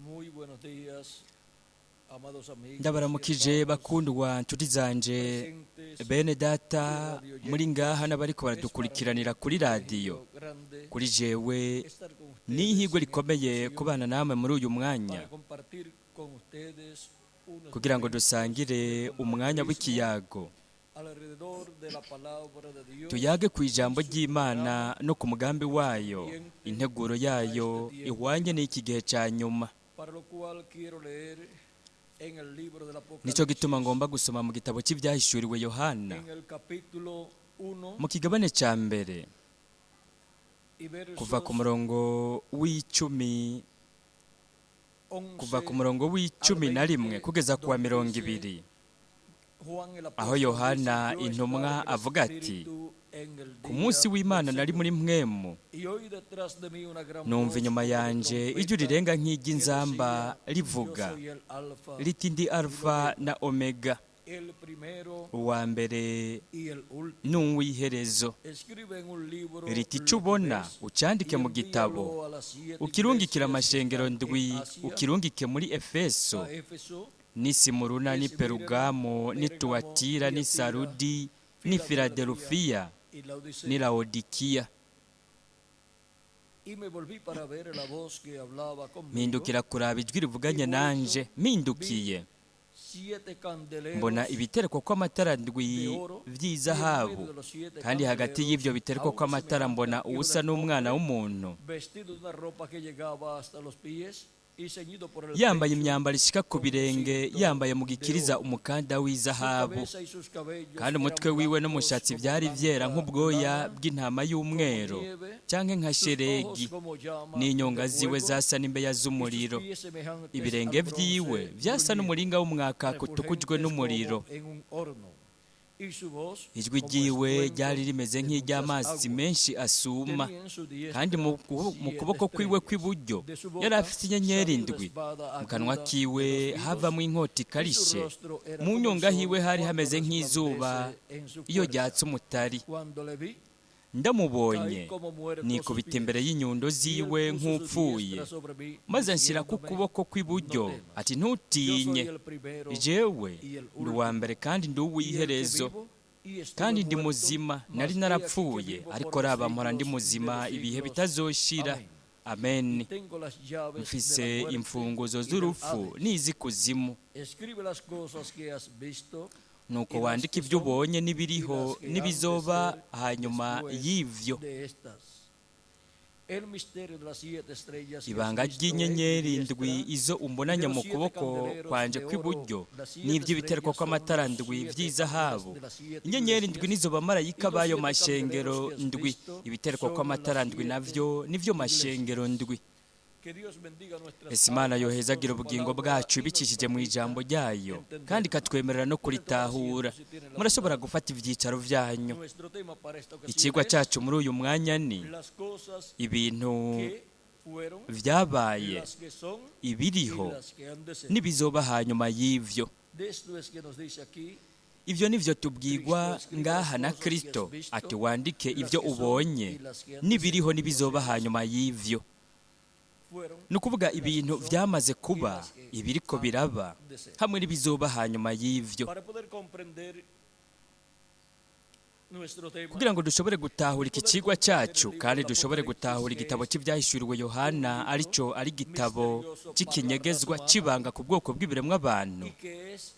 Muy buenos días, amados amigos y Ndabaramukije hermanos bakundwa nshuti zanje, presentes bene data y radioyentes. muri ngaha n'abariko Es para mí baradukurikiranira un kuri radiyo. privilegio grande Kuri jewe estar con ustedes ni ihirwe en esta rikomeye ocasión kubana namwe muri uyu mwanya para compartir con ustedes unos kugira ngo momentos dusangire de umwanya compañerismo w'ikiyago, alrededor de la palabra de Dios tuyage ku y ijambo su ry'Imana programa no ku mugambi wayo, correspondiente integuro a yayo este tiempo ihwanye final. n'iki gihe ca nyuma. Para lo cual quiero leer en el libro del Nico gituma Apocalipsis, ngomba gusoma mu gitabo cy'ivyahishuriwe Yohana, en el capítulo 1 mu kigabane ca mbere, y kuva ku versos murongo w'icumi, kuva ku 11 murongo al w'icumi na rimwe 20, kugeza ku wa donde mirongo dice ibiri, Juan el aho apóstol dice: Yohana Yo estaba intumwa en el avuga ati: Espíritu en el ku munsi día del w'Imana nari Señor, muri mwemu, y oí detrás de mí una gran numva voz inyuma como de yanje ijwi trompeta rirenga que nk'iry'inzamba decía: Yo rivuga soy el Alfa riti: ndi y el Alfa Omega, na Omega, el primero uwa mbere y el último. n'uw'iherezo. Escribe en un libro Riti: lo ico que ubona ves ucandike y mu gitabo, envíalo a las siete ukirungikire iglesias que amashengero están en ndwi, Asia, ukirungike muri Efeso, a Éfeso, n'i Simuruna, n'i Esmirna, Perugamo, n'i Pérgamo, Tuatira, n'i Tiatira, Sarudi, n'i Filadelfia Filadelufiya, y n'i Laodicea. Laodikiya. Y me volví para ver la voz que hablaba conmigo, Mpindukira kuraba ijwi y rivuganye vuelto nanje, vi mpindukiye siete mbona candeleros ibitereko kw'amatara de ndwi oro, y en medio vy'izahabu, de los siete kandi hagati candeleros y'ivyo a bitereko uno kw'amatara semejante mbona al Hijo uwusa del n'umwana Hombre, w'umuntu, vestido de una ropa que llegaba hasta los pies y ceñido por el yambaye pecho imyambaro ishika ku con un birenge, cinto yambaye mu de gikiriza oro. umukanda Su w'izahabu, cabeza y sus cabellos kandi umutwe eran wiwe blancos n'umushatsi como vyari vyera blanca nk'ubwoya lana, bw'intama como y'umweru nieve, canke nka sus ojos sheregi, como llama n'inyonga de ziwe fuego zasa n'imbeya y sus z'umuriro, pies semejantes ibirenge al vyiwe bronce vyasa bruñido, n'umuringa w'umwaka utukujwe refulgentes n'umuriro. como en un horno, y su voz Ijwi como ryiwe estruendo ryari rimeze de muchas nk'iry'amazi aguas. menshi asuma, Tenía en su kandi diestra mu siete kuboko kwiwe estrellas. kw'iburyo De su yari boca afise inyenyeri salía una ndwi, espada mu kanwa aguda de kiwe dos filos, havamwo inkota y su ikarishe, rostro era mu como el nyonga sol hiwe hari cuando hameze nk'izuba resplandece en su iyo fuerza. ryatse umutari. Cuando le vi, Ndamubonye caí como muerto a sus nikubita imbere pies. y'inyundo Y él ziwe puso su nk'upfuye, diestra sobre mí, maze anshyirako diciéndome: ukuboko No kw'iburyo temas, ati: yo soy ntutinye, el primero jewe y el ndi uwa último, mbere kandi ndi y el que uw'iherezo, vivo y estuve kandi ndi muerto, muzima, nari mas he aquí que narapfuye, vivo ariko por los raba mpora ndi siglos de muzima los ibihe siglos. bitazoshira. Amén. Amen. Y tengo las llaves de la Mfise muerte imfunguzo y del z'urupfu Hades. n'iz'ikuzimu. Escribe las cosas que has visto Nuko y las wandike que ibyo son ubonye y n'ibiriho las que han de n'ibizoba ser hanyuma después y'ivyo. de estas. El misterio de las siete estrellas que has Ibanga visto en mi ry'inyenyeri ndwi diestra izo y de umbonanye los mu siete kuboko candeleros kwanje de oro, kw'iburyo las siete n'ivy'ibitereko estrellas son kw'amatara los ndwi siete ángeles vy'izahabu. de las siete Inyenyeri ndwi iglesias nizo bamarayika y los b'ayo siete mashengero candeleros que has ndwi, visto ibitereko son las kw'amatara ndwi siete navyo nivyo iglesias. mashengero ndwi. Que Dios bendiga nuestras Ese Imana almas con yohezagira su ubugingo palabra bwacu y nos ibicishije mu permita ijambo ryayo, kandi entenderla. ikatwemerera no Pueden tomar kuritahura. asiento si tienen la Murashobora bondad. gufata ivyicaro vyanyu. Nuestro tema para esta ocasión Icigwa es cacu muri uyu mwanya ni las cosas ibintu que fueron, vyabaye, las que son y ibiriho las que han de ser. n'ibizoba hanyuma y'ivyo. De esto es que nos dice aquí Ivyo nivyo Cristo: tubwirwa escribe las ngaha na cosas que has Kristo, visto, ati: wandike las ivyo que son ubonye y las que han de ser. n'ibiriho O n'ibizoba sea, hanyuma y'ivyo. fueron, Ni ukuvuga las que ibintu son vyamaze y kuba, las que ibiriko han biraba, de ser. hamwe n'ibizoba hanyuma y'ivyo. Para poder comprender nuestro tema Kugira ngo dushobore gutahura y iki poder cigwa comprender el cacu libro kandi del dushobore Apocalipsis, gutahura que igitabo es cy'ivyahishuriwe un Yohana, libro arico ari igitabo misterioso para la raza c'ikinyegezwa humana c'ibanga ku bwoko bw'ibiremwa abantu, y que es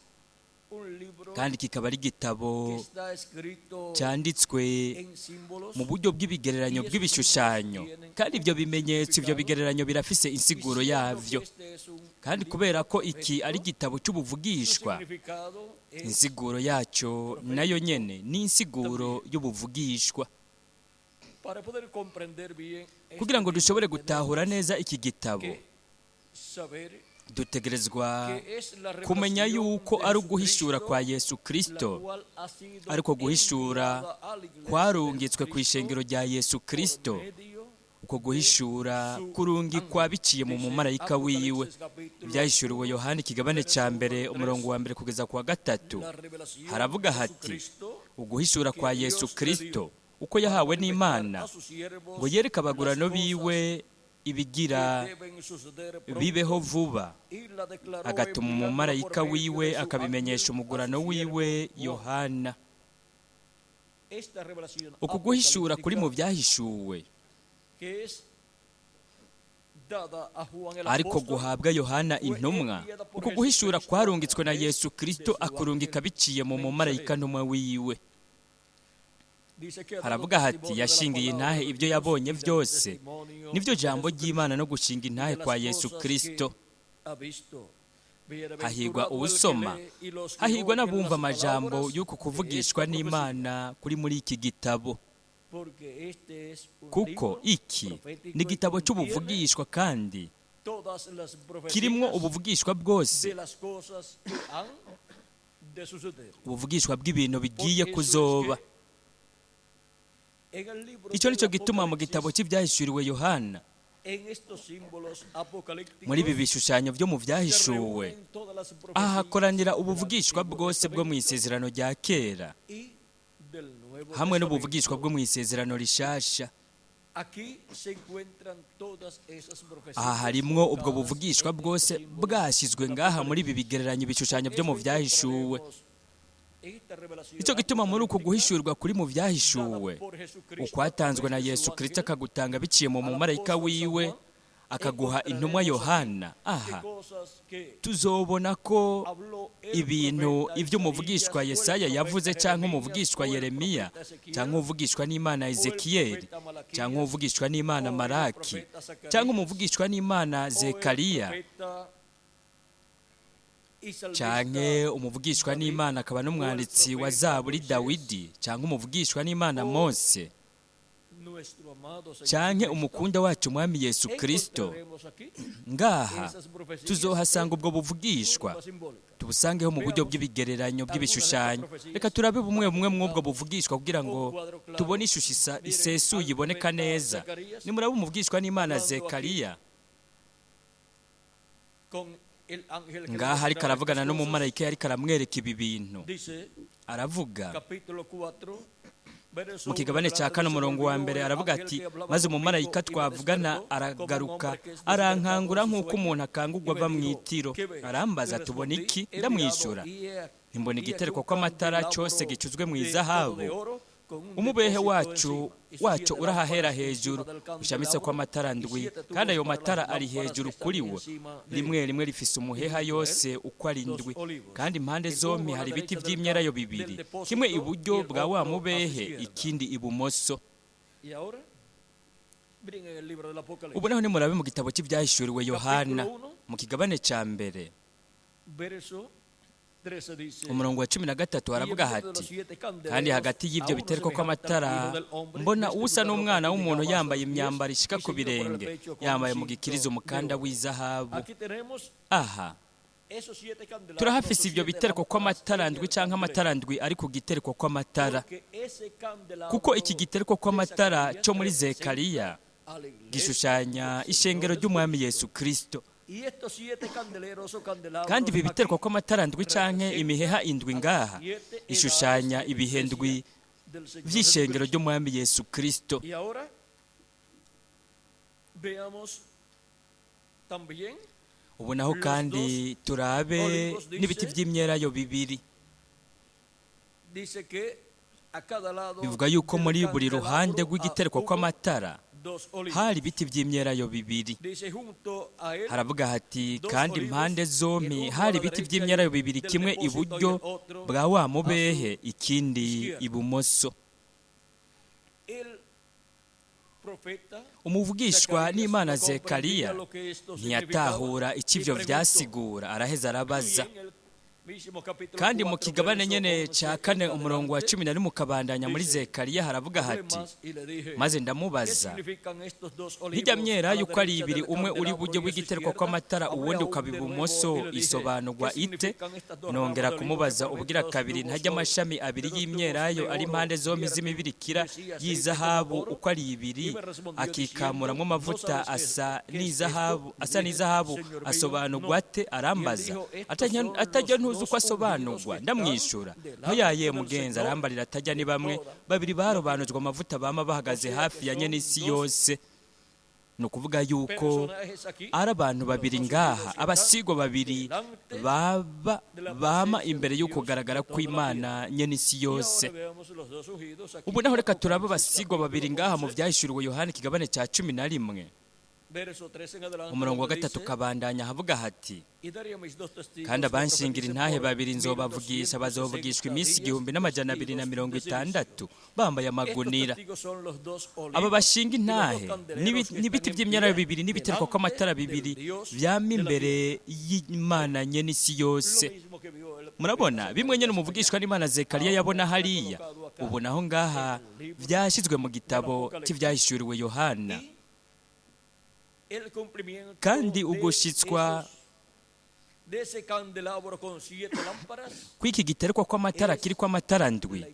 un libro kandi kikaba ari igitabo que está escrito canditswe en símbolos mu buryo bw'ibigereranyo y esos símbolos bw'ibishushanyo, tienen kandi ivyo un bimenyetso, ivyo significado. bigereranyo birafise Y insiguro siendo que yavyo. este es un Kandi libro kubera ko iki ari profético, igitabo su c'ubuvugishwa, significado es insiguro yaco nayo profético nyene ni insiguro también. y'ubuvugishwa. Para poder comprender bien este Kugira ngo libro dushobore gutahura tenemos neza iki gitabo, que saber dutegerezwa que es la kumenya revelación yuko de ari uguhishura Jesucristo, kwa Yesu la Kristo, cual ha sido ariko guhishura enviada a la iglesia de kwarungitswe ku Jesucristo ishengero rya Yesu por Kristo. medio Uko de guhishura su kurungikwa ángel. biciye mu Dice mumarayika wiwe. Apocalipsis capítulo Ivyahishuriwe 1, Yohana ikigabane verso ca 1 mbere al umurongo 3, wa mbere kugeza ku wa gatatu, la revelación haravuga de hati: Jesucristo uguhishura que kwa Yesu Dios le Kristo dio uko para yahawe manifestar n'Imana a sus ngo siervos yereke abagurano las cosas biwe ibigira que deben suceder pronto, bibeho vuba, y la declaró agatuma enviándola por umumarayika medio wiwe de su akabimenyesha ángel a umugurano su wiwe siervo Juan. Yohana. Esta revelación Uku guhishura kuri mu apocalíptica byahishuwe que es dada a Juan el ariko apóstol guhabwa Yohana intumwa, uku guhishura kwarungitswe na Yesu Kristo akurungika biciye mu mumarayika ntumwa wiwe. dice que ha dado Haravuga hati testimonio de la yashingiye palabra intahe de ibyo Dios yabonye y del byose, testimonio nibyo de jambo Jesucristo ry'Imana no gushinga y intahe de las kwa Yesu cosas Kristo. que ha visto. Hahigwa Bienaventurado el que uwusoma, lee y los que hahigwa oyen n'abumva las amajambo palabras y'uku de kuvugishwa esta profecía, n'Imana kuri muri iki gitabo, porque este es un kuko libro iki profético ni y igitabo contiene c'ubuvugishwa kandi todas las kirimwo profecías ubuvugishwa bwose, de las cosas que han de suceder. ubuvugishwa bw'ibintu Por bigiye eso es kuzoba. que en el libro Icyo del nicyo gituma mu gitabo Apocalipsis, cy'ibyahishuriwe Yohana, en estos símbolos apocalípticos, muri ibi bishushanyo byo mu se byahishuwe, reúnen todas las aha profecías hakoranira del ubuvugishwa Antiguo bwose bwo mu Testamento isezerano rya kera y del Nuevo hamwe n'ubuvugishwa Testamento. bwo mu isezerano rishasha. Aquí se encuentran todas esas profecías Aha harimwo ubwo colocadas buvugishwa en bwose estos símbolos bwashyizwe ngaha muri ibi bigereranyo ibishushanyo byo mu Eso byahishuwe. encontraremos esta revelación Nicyo gituma muri uku apocalíptica guhishurwa kuri mu dada byahishuwe, por Jesucristo a ukwatanzwe na través de su Yesu Kristo ángel akagutanga biciye mu al mumarayika apóstol San wiwe Juan, akaguha intumwa encontraremos Yohana, aquí aha que cosas que tuzobona ko habló el ibintu profeta ibyo umuvugishwa Isaías o el Yesaya yavuze profeta canke Jeremías umuvugishwa o el Yeremiya profeta Ezequiel canke uvugishwa n'Imana o el Ezekiyeli profeta canke Malaquías uvugishwa n'Imana o el Maraki profeta canke Zacarías umuvugishwa n'Imana o el Zekariya profeta y canke salmista umuvugishwa David n'Imana akaba o el n'umwanditsi wa profeta Zaburi Moisés Dawidi canke umuvugishwa n'Imana o Mose nuestro amado Señor canke Jesucristo. umukunda wacu Umwami Yesu Kristo. Encontraremos aquí Ngaha esas profecías en tuzohasanga ubwo buvugishwa, forma simbólica. tubusangeho mu buryo Veamos bw'ibigereranyo algunas de estas bw'ibishushanyo. profecías Reka turabe bumwe para bumwe que mw'ubwo tengamos buvugishwa kugira un ngo cuadro claro. tubone ishusho Miren isesuye al iboneka profeta neza. Zacarías Nimuraba umuvugishwa n'Imana hablando aquí Zekariya con el ángel que le ngaha ariko mostraba aravugana estas cosas. n'umumarayika yariko aramwereka ibi bintu, Dice aravuga capítulo 4, verso mu 1 kigabane cya adelante, kane dice, umurongo wa volvió mbere el aravuga ángel ati que hablaba maze conmigo umumarayika y me twavugana despertó como un aragaruka hombre que es despertado arankangura de su nk'uko sueño umuntu y akangurwa me ava mu dijo, itiro, ¿qué ves? arambaza Le tubona respondí, iki? he mirado Ndamwishyura y he ntimbona y aquí igitereko un kw'amatara cyose candelabro gicuzwe mu de todo izahabu, de oro con un umubehe depósito wacu encima y wacu siete urahahera lámparas hejuru encima del ushamitse candelabro kw'amatara y ndwi, siete kandi tubos ayo para las matara ari lámparas que hejuru están kuri wo, encima de rimwe él. rimwe rifise Y umuheha junto a él yose uko ari dos ndwi, olivos, kandi impande el zompi uno a la hari ibiti derecha del, vy'imyelayo del bibiri, kimwe depósito y iburyo el bwa wa otro a su mubehe izquierda. ikindi ibumoso. Y ahora, miren en el libro del Ubu Apocalipsis, naho nimurabe mu gitabo cy'ivyahishuriwe Yohana capítulo 1, mu kigabane ca mbere verso 13 dice, umurongo wa 13 y en haravuga medio de los hati siete kandi candeleros hagati a y'ibyo uno bitereko semejante al kw'amatara Hijo del Hombre, mbona vestido usa de ropa n'umwana que w'umuntu llegaba hasta yambaye los pies imyambaro ishika y ku ceñido por el birenge, pecho con un yambaye mu gikiriza cinto de umukanda oro. w'izahabu. Aquí tenemos Aha esos siete candelabros o turahafise ibyo siete bitereko lámparas kw'amatara en ndwi el canke amatara candelero. ndwi ari ku gitereko kw'amatara, Porque ese kuko iki candelabro gitereko de kw'amatara Zacarías cyo muri representa Zekariya a la iglesia gishushanya del Señor ishengero ry'Umwami Jesucristo. Yesu Kristo. Y estos siete candeleros o Kandi candelabros ibi bitereko aquí kw'amatara ndwi canke representan imiheha indwi a las ngaha siete edades ishushanya de la ibihe ndwi iglesia del Señor vy'ishengero Jesucristo. ry'Umwami Yesu Kristo. Y ahora veamos también Ubu naho los kandi dos turabe olivos. n'ibiti Dice, vy'imyelayo bibiri. dice que a cada lado Bivuga yuko del muri buri ruhande candelabro rw'igitereko hubo kw'amatara dos olivos. hari ibiti vy'imyelayo bibiri. Dice junto a él Haravuga hati dos kandi olivos, impande el zompi uno a hari la ibiti derecha vy'imyelayo bibiri, del kimwe depósito y el iburyo otro bwa wa a su mubehe ikindi izquierda. ibumoso. El profeta Umuvugishwa Zacarías n'Imana no comprendía Zekariya lo que esto significaba ntiyatahura icyo y ivyo preguntó. vyasigura, araheza Y arabaza. en el mismo capítulo Kandi mu 4, kigabane verso nyene 11 ca en kane umurongo wa adelante, 11 ukabandanya muri dice, Zekariya haravuga hablé hati más y le dije, maze ¿qué ndamubaza significan estos dos hirya olivos a myera la yuko ari derecha ibiri del umwe uri candelabro buryo y a su bw'igitereko izquierda? kw'amatara Hablé uwundi aún ukaba de nuevo ibumoso y le dije, ¿qué isobanurwa ite? significan estas dos Nongera ramas de olivo que kumubaza forman ubugira dos kabiri tubos ntajya amashami de abiri dos tubos y'imyelayo de ari oro impande zompi vierten z'imibirikira decía aceite como y'izahabu oro? uko ari ibiri Y me respondió akikamuramwo diciendo, ¿no amavuta sabes qué, asa qué es esto? n'izahabu Le asa dije, n'izahabu Señor mío, asobanurwa no. ate? Y él Arambaza dijo, estos atajya son atajya los ntuzi uko dos ungidos que asobanurwa. están Ndamwishyura delante ntuyaye del mugenzi Señor arambarira atajya ni de bamwe toda babiri la barobanujwe tierra. amavuta bama O bahagaze sea hafi que ya son nyene isi dos yose. Ni ukuvuga yuko ari abantu babiri ngaha, abasigwa babiri baba bama imbere y'ukugaragara kw'Imana nyene isi yose. Ubu naho reka turabe abasigwa babiri ngaha mu Vyahishuriwe Yohana ikigabane cya 11, umurongo wa 3 kabandanya, havuga hati: "Kandi abanshingira intahe babiri nzobavugisha, bazovugishwa iminsi 1260 bambaye amagunira." Aba bashinga intahe n'ibiti by'imyelayo bibiri n'ibitereko kw'amatara bibiri vyama imbere y'Imana nyene isi yose. Murabona bimwe nyene umuvugishwa n'Imana Zekariya yabona hariya, ubu naho ngaha vyashyizwe mu gitabo cy'ivyahishuriwe Yohana. Kandi ugushitswa kw'iki giterwa kw'amatara kiriko amatara ndwi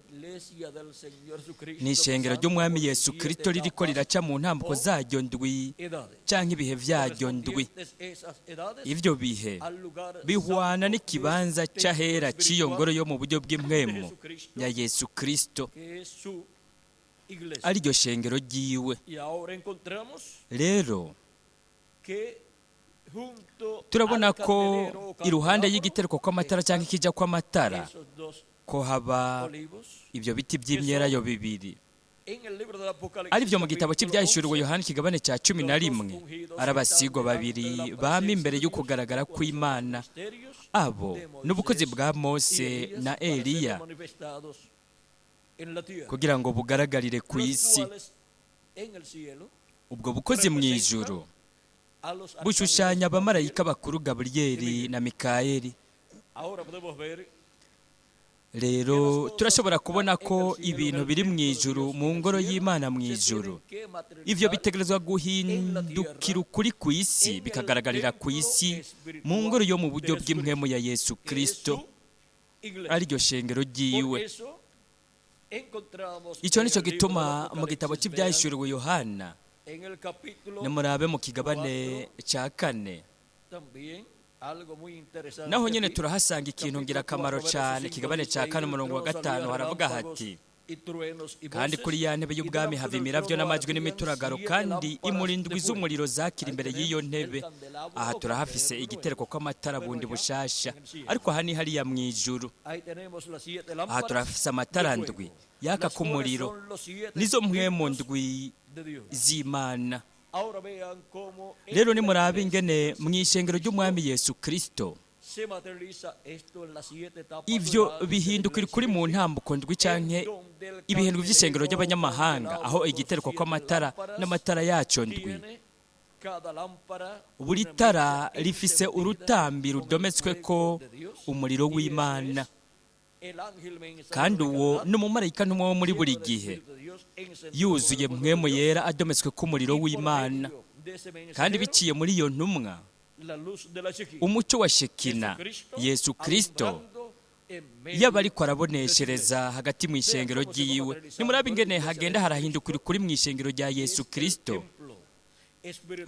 ni ishengero ry'Umwami Yesu Kristo ririko riraca mu ntambuko zaryo ndwi canke ibihe vyaryo ndwi. Ivyo bihe bihwana n'ikibanza c'ahera c'iyo ngoro yo mu buryo bw'impwemu ya Yesu Kristo, ariryo shengero ryiwe. Rero turabona ko iruhande y'igitereko kw'amatara cyangwa ikijya kw'amatara ko haba ibyo biti by'imyelayo bibiri, ari byo mu gitabo cy'ibyahishuriwe Yohana ikigabane cya 11, ari abasigwa babiri bama imbere y'ukugaragara kw'Imana. Abo n'ubukozi bwa Mose na Eliya kugira ngo bugaragarire ku isi. Ubwo bukozi mu ijuru bushushanya abamarayika bakuru Gaburiyeli na Mikayeli. Rero turashobora kubona ko ibintu biri mu ijuru, mu ngoro y'Imana mu ijuru, ivyo bitegerezwa guhindukira ukuri ku isi, bikagaragarira ku isi mu ngoro yo mu buryo bw'impwemu ya Yesu Kristo, ariryo shengero ryiwe. Icyo nicyo gituma mu gitabo cy'ibyahishuriwe Yohana, nimurabe mu kigabane cya 4, naho nyine turahasanga ikintu ngirakamaro cyane. Ikigabane cya 4 umurongo wa 5 haravuga hati: "Kandi kuri ya ntebe y'ubwami hava imiravyo n'amajwi n'imituragaro, kandi imurindwi z'umuriro zakira imbere y'iyo ntebe." Aha turahafise igitereko kw'amatara bundi bushasha, ariko aha ni hariya mu ijuru. Aha turahafise amatara ndwi yaka k'umuriro, nizo mpwemu ndwi z'Imana. Rero nimurabe ingene mu ishengero ry'Umwami Yesu Kristo ivyo bihindukira kuri mu ntambuko ndwi canke ibihendwi vy'ishengero ry'abanyamahanga, aho igitereko kw'amatara n'amatara yaco ndwi, buri tara rifise urutambi rudometswe ko umuriro w'Imana, kandi uwo ni umumarayika ntumwe wo muri buri gihe yuzuye mpwemu yera adometswe k'umuriro w'Imana, kandi biciye muri iyo ntumwa umucyo wa Shekina, Yesu Kristo, yaba ariko araboneshereza hagati mu ishengero ryiwe. Nimurabe ingene hagenda harahindukira ukuri mu ishengero rya Yesu Kristo,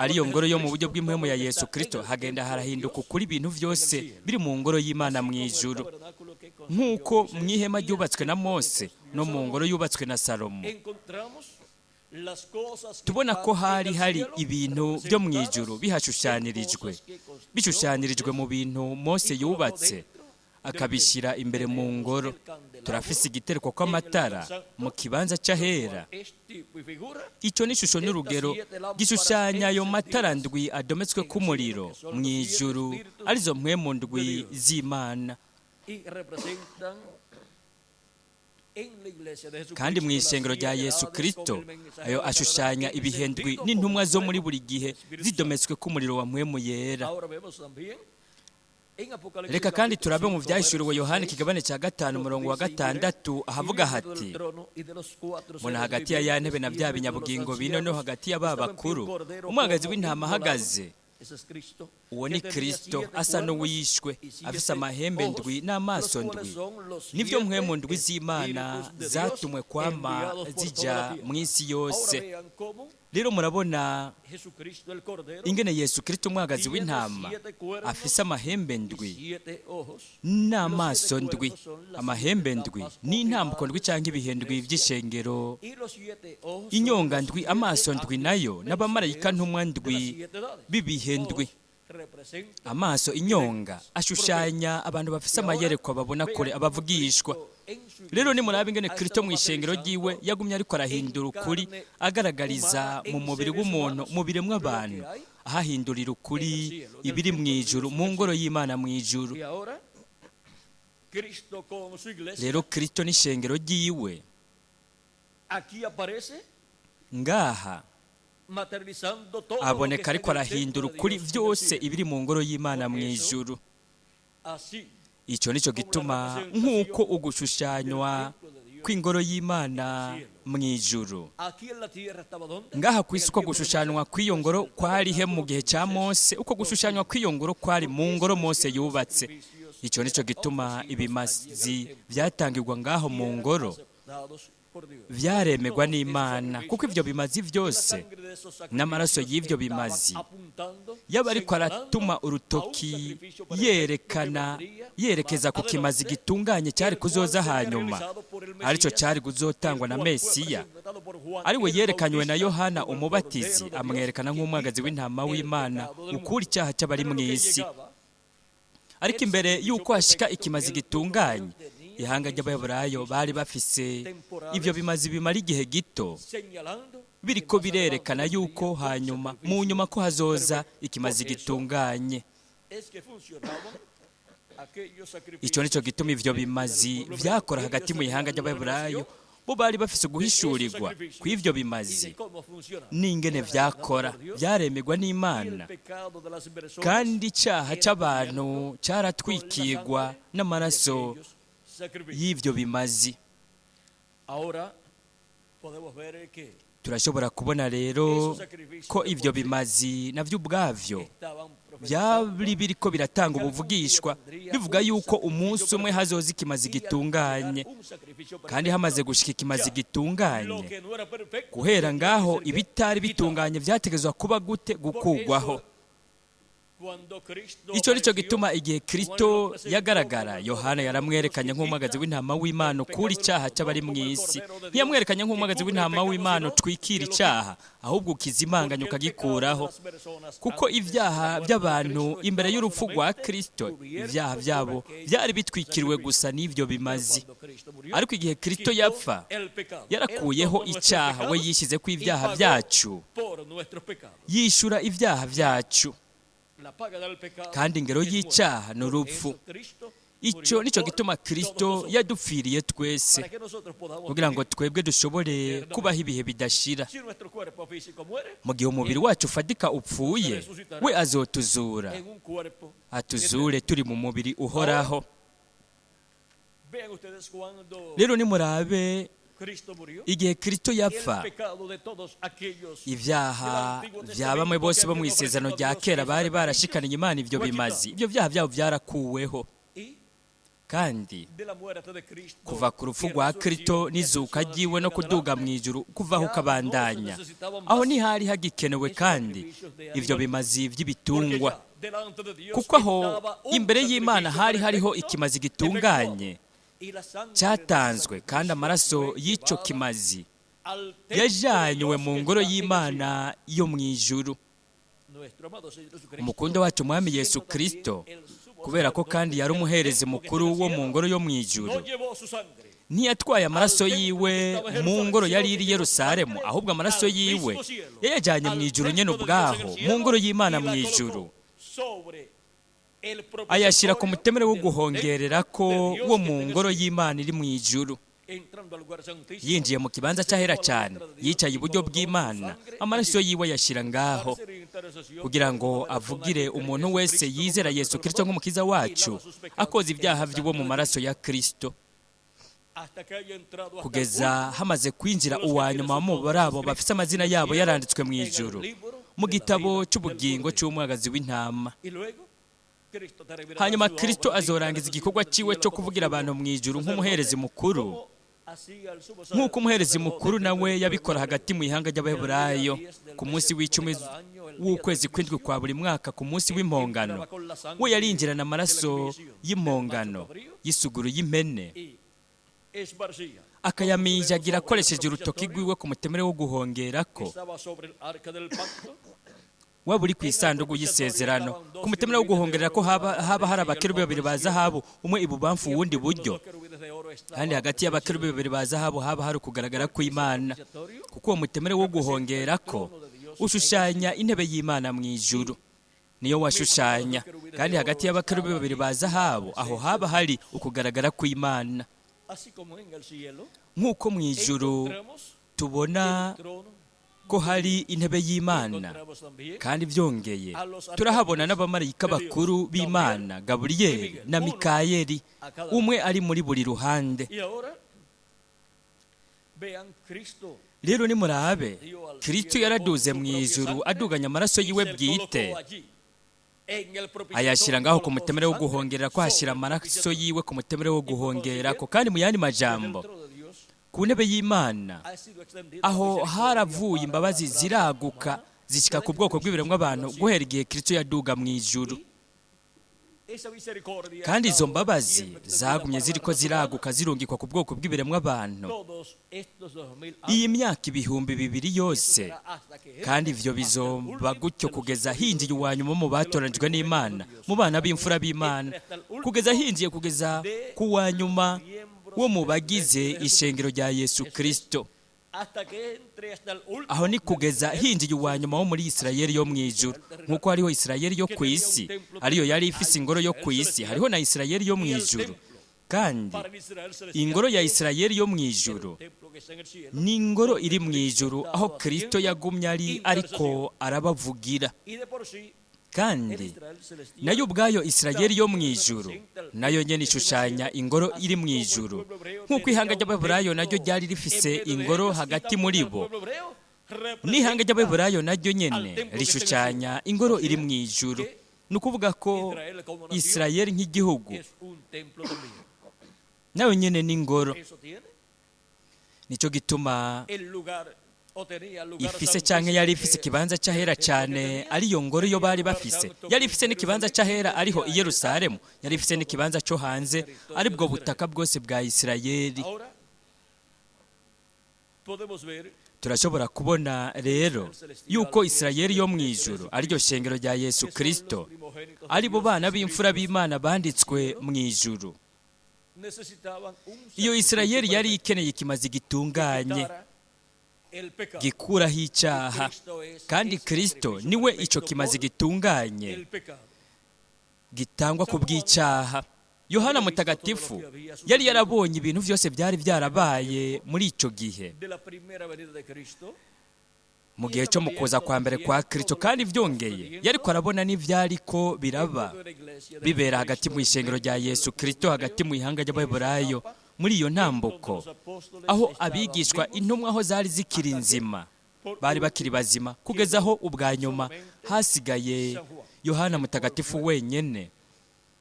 ariyo ngoro yo mu buryo bw'impwemu ya Yesu Kristo. Hagenda harahinduka ukuri ibintu byose biri mu ngoro y'Imana mu ijuru, nk'uko mu ihema ryubatswe na Mose no mu ngoro yubatswe na Salomo. Tubona ko hari hari ibintu byo mu ijuru bihashushanirijwe, bishushanirijwe mu bintu Mose yubatse akabishyira imbere mu ngoro. Turafise igitereko kw'amatara mu kibanza c'ahera. Icyo ni ishusho n'urugero gishushanya ayo matara ndwi adometswe k'umuriro mu ijuru, arizo mpwemu ndwi z'Imana. Kandi mu ishengero rya Yesu Kristo ayo ashushanya ibihendwi n'intumwa zo muri buri gihe zidometswe k'umuriro wa mpwemu yera. Reka kandi turabe mu byahishuriwe Yohana ikigabane cya 5 umurongo wa 6, ahavuga hati: "Mbona hagati ya ya ntebe na bya binyabugingo bine no hagati ya ba bakuru umwagazi w'intama ahagaze Uwo ni Kristo asa n'uwishwe, afise amahembe ndwi n'amaso ndwi. Nibyo mpwemu ndwi z'Imana zatumwe kwama zijya mu isi yose. Rero murabona ingene Yesu Kristo umwagazi w'intama afise amahembe ndwi n'amaso ndwi. Amahembe ndwi n'intambuko ndwi cyangwa ibihe ndwi by'ishengero, inyonga ndwi, amaso ndwi nayo n'abamarayika ntumwa ndwi b'ibihe ndwi. Amaso, inyonga ashushanya abantu bafise amayerekwa, babona kure, abavugishwa. Rero nimuraba ingene Kristo mu ishengero ryiwe yagumye ariko arahindura ukuri, agaragariza mu mubiri w'umuntu, mu biremwa abantu, ahahindurira ukuri ibiri mu ijuru, mu ngoro y'Imana mu ijuru. Rero Kristo n'ishengero ryiwe ngaha aboneka ariko arahindura ukuri byose ibiri mu ngoro y'Imana mu ijuru. Icyo nicyo gituma nk'uko ugushushanywa kw'ingoro y'Imana mu ijuru ngaha ku isi, uko gushushanywa kw'iyo ngoro kwari he mu gihe cya Mose, uko gushushanywa kw'iyo ngoro kwari mu ngoro Mose yubatse. Icyo nicyo gituma ibimazi byatangirwa ngaho mu ngoro byaremerwa n'Imana, kuko ibyo bimazi byose n'amaraso y'ibyo bimazi yaba ariko aratuma urutoki yerekana, yerekeza ku kimazi gitunganye cyari kuzoza hanyuma, aricyo cyari kuzotangwa na Mesiya, ari we yerekanywe na Yohana Umubatizi, amwerekana nk'umwagazi w'intama w'Imana ukura icyaha cy'abari mu isi. Ariko imbere y'uko hashika ikimazi gitunganye, ihanga ry'Abaheburayo bari bafise ibyo bimazi bimara igihe gito, biriko birerekana yuko hanyuma mu nyuma ko hazoza ikimazi gitunganye. Icyo nicyo gituma ivyo bimazi vyakora hagati mu ihanga ry'Abaheburayo. Bo bari bafise uguhishurirwa kw'ivyo bimazi n'ingene vyakora, byaremerwa n'Imana, kandi icyaha cy'abantu cyaratwikirwa n'amaraso y'ibyo bimazi. Turashobora kubona rero ko ibyo bimazi navyo ubwavyo byari biriko biratanga ubuvugishwa, bivuga yuko umunsi umwe hazoza ikimazi gitunganye. Kandi hamaze gushika ikimazi gitunganye, guhera ngaho ibitari bitunganye byategezwa kuba gute? Gukugwaho. Icyo nicyo gituma igihe Kristo yagaragara, Yohana yaramwerekanye nk'umwagazi w'intama w'Imana ukura icyaha cy'abari mu isi. Ntiyamwerekanye nk'umwagazi w'intama w'Imana utwikira icyaha, ahubwo ukizimanganya ukagikuraho, kuko ibyaha by'abantu imbere y'urupfu rwa Kristo, ibyaha byabo byari bitwikiriwe gusa n'ibyo bimazi. Ariko igihe Kristo yapfa, yarakuyeho icyaha, we yishyize ku ibyaha byacu, yishyura ibyaha byacu. Kandi ingero y'icyaha ni urupfu. Icyo nicyo gituma Kristo yadupfiriye twese, kugira ngo twebwe dushobore kubaho ibihe bidashira. Mu gihe umubiri wacu ufatika upfuye, we azotuzura, atuzure turi mu mubiri uhoraho. Rero nimurabe igihe Kristo yapfa, ibyaha bya bamwe bose bo mu isezerano rya kera bari barashikaniye Imana ibyo bimazi, ibyo byaha byabo byarakuweho. Kandi kuva ku rupfu rwa Kristo n'izuka ryiwe no kuduga mu ijuru, kuvaho ukabandanya, aho ntihari hagikenewe kandi ibyo bimazi by'ibitungwa, kuko aho imbere y'Imana hari hariho ikimazi gitunganye cyatanzwe, kandi amaraso y'icyo kimazi yajyanywe mu ngoro y'Imana yo mu ijuru. Umukundo wacu Umwami Yesu Kristo, kubera ko kandi yari umuherezi mukuru wo mu ngoro yo mu ijuru, ntiyatwaye amaraso yiwe mu ngoro yari iri Yerusalemu, ahubwo amaraso yiwe yayajyanye mu ijuru nyene ubwaho, mu ngoro y'Imana mu ijuru, ayashyira ku mutemere wo guhongerera ko wo mu ngoro y'Imana iri mu ijuru. Yinjiye mu kibanza cy'ahera cyane, yicaye iburyo bw'Imana, amaraso yiwe yashyira ngaho, kugira ngo avugire umuntu wese yizera Yesu Kristo nk'umukiza wacu, akoza ibyaha by'uwo mu maraso ya Kristo, kugeza hamaze kwinjira uwa nyuma muri abo bafite amazina yabo yaranditswe mu ijuru. mu de la gitabo vida del cy'ubugingo Cordero. cy'umwagazi w'intama. Y luego, Cristo terminará Hanyuma su Kristo obra de azorangiza intercesión igikorwa en el ciwe cielo cyo como kuvugira sumo abantu mu ijuru sacerdote, nk'umuherezi mukuru, como hacía el sumo nk'uko umuherezi sacerdote mukuru nawe del yabikora pueblo hagati mu ihanga ry'Abaheburayo ku munsi w'icumi w'ukwezi kw'indwi kwa buri mwaka, ku munsi w'impongano. We yarinjirana amaraso y'impongano y'isuguru y'impene, y esparcía akayamijagira akoresheje urutoki rwiwe ku mutemere wo guhongerako estaba sobre el arca del pacto. waba uri ku isanduku y'isezerano. Ku mutemere wo guhongerera ko haba hari abakerubi babiri ba zahabu, umwe ibubamfu uwundi iburyo, kandi hagati y'abakerubi babiri ba zahabu haba hari ukugaragara kw'Imana, kuko uwo mutemere wo guhongerako ushushanya intebe y'Imana mu ijuru, niyo washushanya. Kandi hagati y'abakerubi babiri ba zahabu aho haba hari ukugaragara kw'Imana. Así como en el cielo Nk'uko mu ijuru encontramos tubona el trono, ko hari intebe y'Imana, encontramos también kandi byongeye turahabona n'abamarayika bakuru b'Imana, Gaburiyeli na Mikayeli, umwe ari muri buri ruhande. Y ahora vean, Cristo Rero nimurabe, dio al Kristo cielo yaraduze con mu su propia ijuru sangre aduganya amaraso y yiwe se bwite, colocó allí en el ayashyira propiciatorio, ngaho ku colocó mutemere su wo sangre guhongerera ko, hashyira sobre el amaraso propiciatorio. yiwe ku mutemere wo guhongerako. Kandi mu yandi Desde el majambo, trono de Dios ku ntebe y'Imana ha sido extendida la aho misericordia haravuye para imbabazi la raza ziraguka humana zishyika desde ku que bwoko Cristo bw'ibiremwa abantu subió al cielo. guhera igihe Kristo yaduga mu ijuru. Esa misericordia ha Kandi izo estado mbabazi siempre extendida zagumye para la ziriko raza humana ziraguka zirungikwa ku bwoko bw'ibiremwa abantu todos estos 2000 iyi años. myaka 2000 Eso yose. será hasta que Kandi entre ivyo hasta el bizomba último gutyo de los kugeza escogidos hinjiye uwa nyuma mu de los batoranijwe primogénitos n'Imana, de Dios, mu bana hasta que b'imfura b'Imana, entre hasta el kugeza último hinjiye kugeza de ku wa nyuma miembros wo mu de la bagize iglesia de ishengero rya Yesu Jesucristo. Eso es Kristo. hasta que entre hasta el Aho último ni del kugeza Israel hinjiye uwa nyuma wo muri Isirayeli yo mu ijuru. Nk'uko hariho Isirayeli yo que ku tenía un isi, templo ariyo yari terrenal, ifise hay ingoro yo Israel ku isi, celestial hariho na Isirayeli yo mu y el ijuru. templo Kandi para el Israel celestial ingoro ya es Isirayeli yo mu el ijuru templo que está en el cielo, ni ingoro donde iri mu Cristo ijuru ha aho estado Kristo haciendo yagumye ari ariko intercesión. arabavugira. Y de por sí, el Kandi Israel celestial nayo ubwayo Isirayeli yo mu también ijuru representa el nayo templo nyene que está en el ishushanya cielo, ingoro así iri mu como el ijuru, pueblo hebreo nk'uko ihanga tenía un ry'Abaheburayo naryo templo ryari en rifise medio de ingoro ellos, y hagati también muri el bo, pueblo hebreo n'ihanga representa ry'Abaheburayo naryo al nyene templo que está en el cielo. rishushanya ingoro O iri sea mu ijuru. que Ni ukuvuga ko Israel como nación Isirayeli nk'igihugu es un templo también. nayo nyene ni ingoro. Eso tiene Nico gituma el lugar o tenía lugar ifise canke santísimo yari que ifise es ikibanza c'ahera el templo que cane, tenía, ariyo ngoro yo tenía bari lugar bafise, santo yari que ifise es n'ikibanza Jerusalén, c'ahera ariho tenía i el Yerusalemu, yari ifise todo n'ikibanza co hanze, territorio ari de bwo Israel. butaka bwose bwa Isirayeli. Ahora podemos ver Turashobora kubona rero Israel celestial yuko que es Isirayeli la yo mu iglesia de ijuru ariryo Jesucristo, shengero rya Yesu que son los Kristo, primogénitos de ari bo Dios bana b'imfura escritos b'Imana en el banditswe cielo, mu ijuru. necesitaban un Iyo sacrificio Isirayeli yari perfecto ikeneye ikimazi que gitunganye quitara el pecado. gikuraho Y icyaha, Cristo es kandi ese Kristo sacrificio niwe ico perfecto kimazi por gitunganye el pecado. gitangwa ku San Juan bw'icyaha. Yohana había visto todo lo Mutagatifu que había yari sucedido yarabonye ibintu vyose byari byarabaye muri ico gihe, de la primera venida de Cristo mu y gihe cyo estaba mu kuza viendo kwa mbere también kwa Kristo. todo lo que Kandi estaba vyongeye sucediendo yariko arabona n'ivyariko en biraba medio de la iglesia de bibera hagati Jesucristo, mu en ishengero rya medio del Yesu pueblo Kristo, hagati hebreo, mu ihanga en esa ry'Abaheburayo, etapa muri iyo en donde ntambuko los apóstoles aho estaban abigishwa vivos intumwa aho zari zikiri hasta que nzima, por bari bakiri último bazima, kugeza quedó aho ubwa nyuma solamente hasigaye San Juan, Yohana el cual Mutagatifu fue wenyene,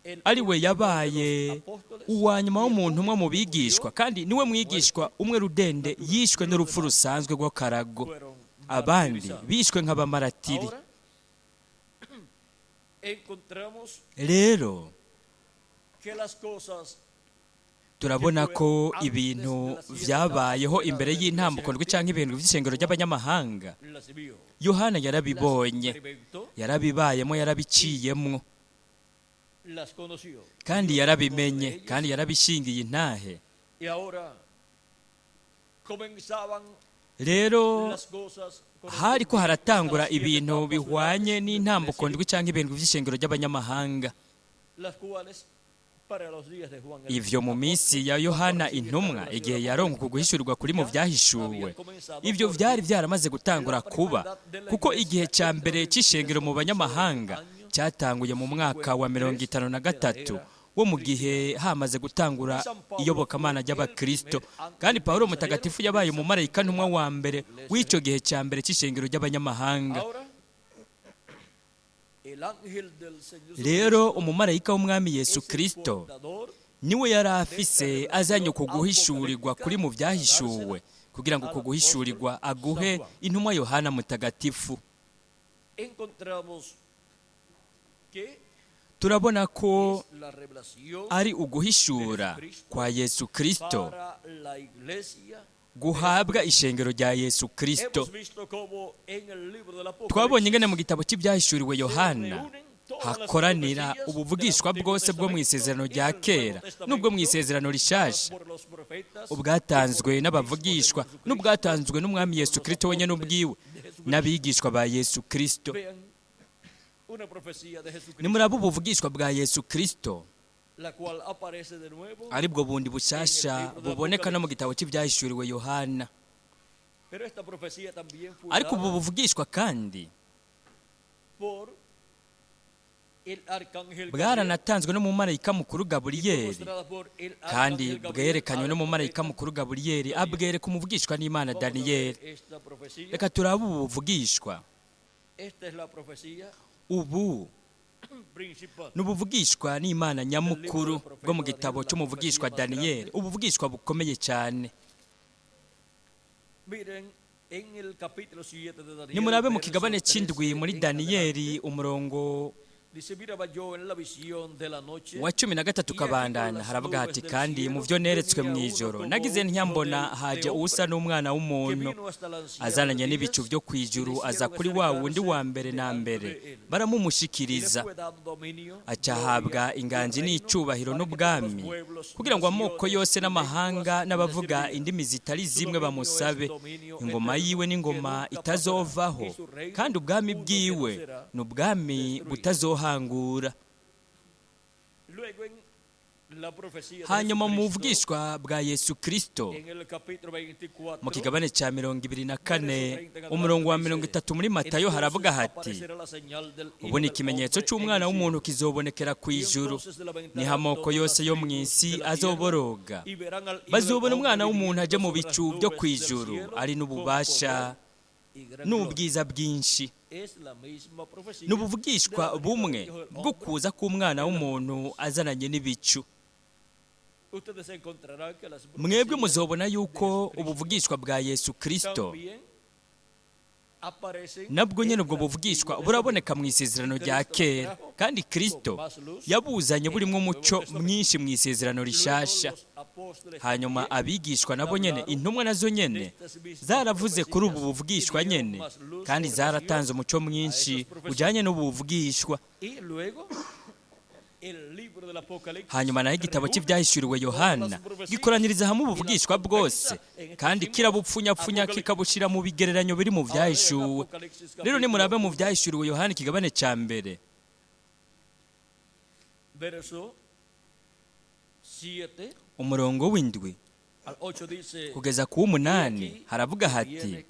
el ari we último de los yabaye apóstoles uwa nyuma y el w'umuntu umwe mu único que murió bigishwa, kandi niwe muerte mwigishwa umwe rudende natural. yishwe Los n'urupfu demás rusanzwe rw'akarago, fueron abandi martirizados. bishwe nk'abamaratiri. Ahora encontramos Rero que las cosas que turabona fueron ko antes de ibintu las siete etapas vyabayeho de la imbere de la iglesia y'intambuko ndwi gentil, canke ibintu vy'ishengero Juan ry'abanyamahanga. las vio, Yohana las yarabibonye, experimentó yarabibayemo, y yarabiciyemwo, las conoció. kandi Dios habló de yarabimenye, ellas kandi yarabishingiye intahe. y ahora comenzaban Rero las cosas hariko correspondientes a haratangura las siete ibintu etapas lunares bihwanye de la n'intambuko iglesia ndwi canke ibintu vy'ishengero ry'abanyamahanga. las cuales para los días de Juan el Ivyo mu minsi apóstol, ya cuando Yohana recibió esta intumwa, revelación igihe yaronka apocalíptica, uguhishurirwa kuri mu ya vyahishuwe, habían comenzado ivyo porque vyari vyaramaze gutangura la kuba, primera edad de la kuko igihe iglesia ca entre mbere los c'ishengero mu gentiles comenzó en el banyamahanga año cyatanguye mu mwaka wa mirongo 53 itanu na de la gatatu era wo mu cristiana. gihe hamaze Y gutangura San Pablo fue iyobokamana el ry'abakristo. primer ángel Kandi Pawulo mensajero Mutagatifu de yabaye esa umumarayika primera ntumwa etapa wa de mbere la iglesia w'ico gentil. gihe ca mbere c'ishengero ry'abanyamahanga. Ahora Rero umumarayika w'umwami Yesu Kristo niwe yari afise azanye uku guhishurirwa kuri mu byahishuwe, kugira ngo uku guhishurirwa aguhe intumwa Yohana Mutagatifu. Turabona ko ari uguhishura kwa Yesu Kristo guhabwa ishengero rya Yesu Kristo. Twabonye ingene mu gitabo cy'ibyahishuriwe Yohana hakoranira ubuvugishwa bwose bwo mu isezerano rya kera n'ubwo mu isezerano rishasha, ubwatanzwe n'abavugishwa n'ubwatanzwe n'umwami Yesu Kristo wenyine ubwiwe n'abigishwa ba Yesu Kristo. Nimuraba ubuvugishwa bwa Yesu Kristo, aribwo bundi bushasha buboneka no mu gitabo cy'ibyahishuriwe Yohana. Ariko ubu buvugishwa kandi bwaranatanzwe n'umumarayika mukuru Gaburiyeli, kandi bwerekanywe n'umumarayika mukuru Gaburiyeli abwereka umuvugishwa n'Imana Daniyeli. Reka turabe ubu buvugishwa. Ubu n'ubuvugishwa n'Imana nyamukuru bwo mu gitabo cy'umuvugishwa Daniyeli, ubuvugishwa bukomeye cyane. Nimurabe mu kigabane cy'indwi muri Daniyeli umurongo wa 13 kabandana, haravuga hati: kandi mu byo neretswe mu ijoro nagize ntyambona haje usa n'umwana w'umuntu azananye n'ibicu byo ku ijuru, aza kuri wa wundi wa mbere na mbere, baramumushikiriza, acahabwa inganji n'icubahiro n'ubwami, kugira ngo amoko yose n'amahanga n'abavuga indimi zitari zimwe bamusabe. Ingoma yiwe n'ingoma itazovaho, kandi ubwami bwiwe ni ubwami butazohangura. Hanyuma mu buvugishwa bwa Yesu Kristo mu kigabane cya 24 umurongo wa 30 muri Matayo haravuga hati: ubu ni ikimenyetso cy'umwana w'umuntu kizobonekera ku ijuru, niho amoko yose yo mu isi azoboroga, bazobona umwana w'umuntu aje mu bicu byo ku ijuru, ari n'ububasha n'ubwiza bwinshi. N'ubuvugishwa bumwe bwo kuza k'umwana w'umuntu azananye n'ibicu. Mwebwe muzobona yuko ubuvugishwa bwa Yesu Kristo nabwo nyene ubwo buvugishwa buraboneka mu isezerano rya kera, kandi Kristo yabuzanye burimo umuco mwinshi mu isezerano rishasha. Hanyuma abigishwa nabo nyene, intumwa nazo nyene zaravuze kuri ubu buvugishwa nyene, kandi zaratanze umuco mwinshi ujanye n'ubu buvugishwa. Hanyuma naho igitabo cy'ibyahishuriwe Yohana gikoraniriza hamwe ubuvugishwa bwose, kandi kirabupfunyapfunya kikabushira mu bigereranyo biri mu byahishuwe. Rero nimurabe mu byahishuriwe Yohana ikigabane cya 1 umurongo w'7 kugeza ku 8 haravuga hati: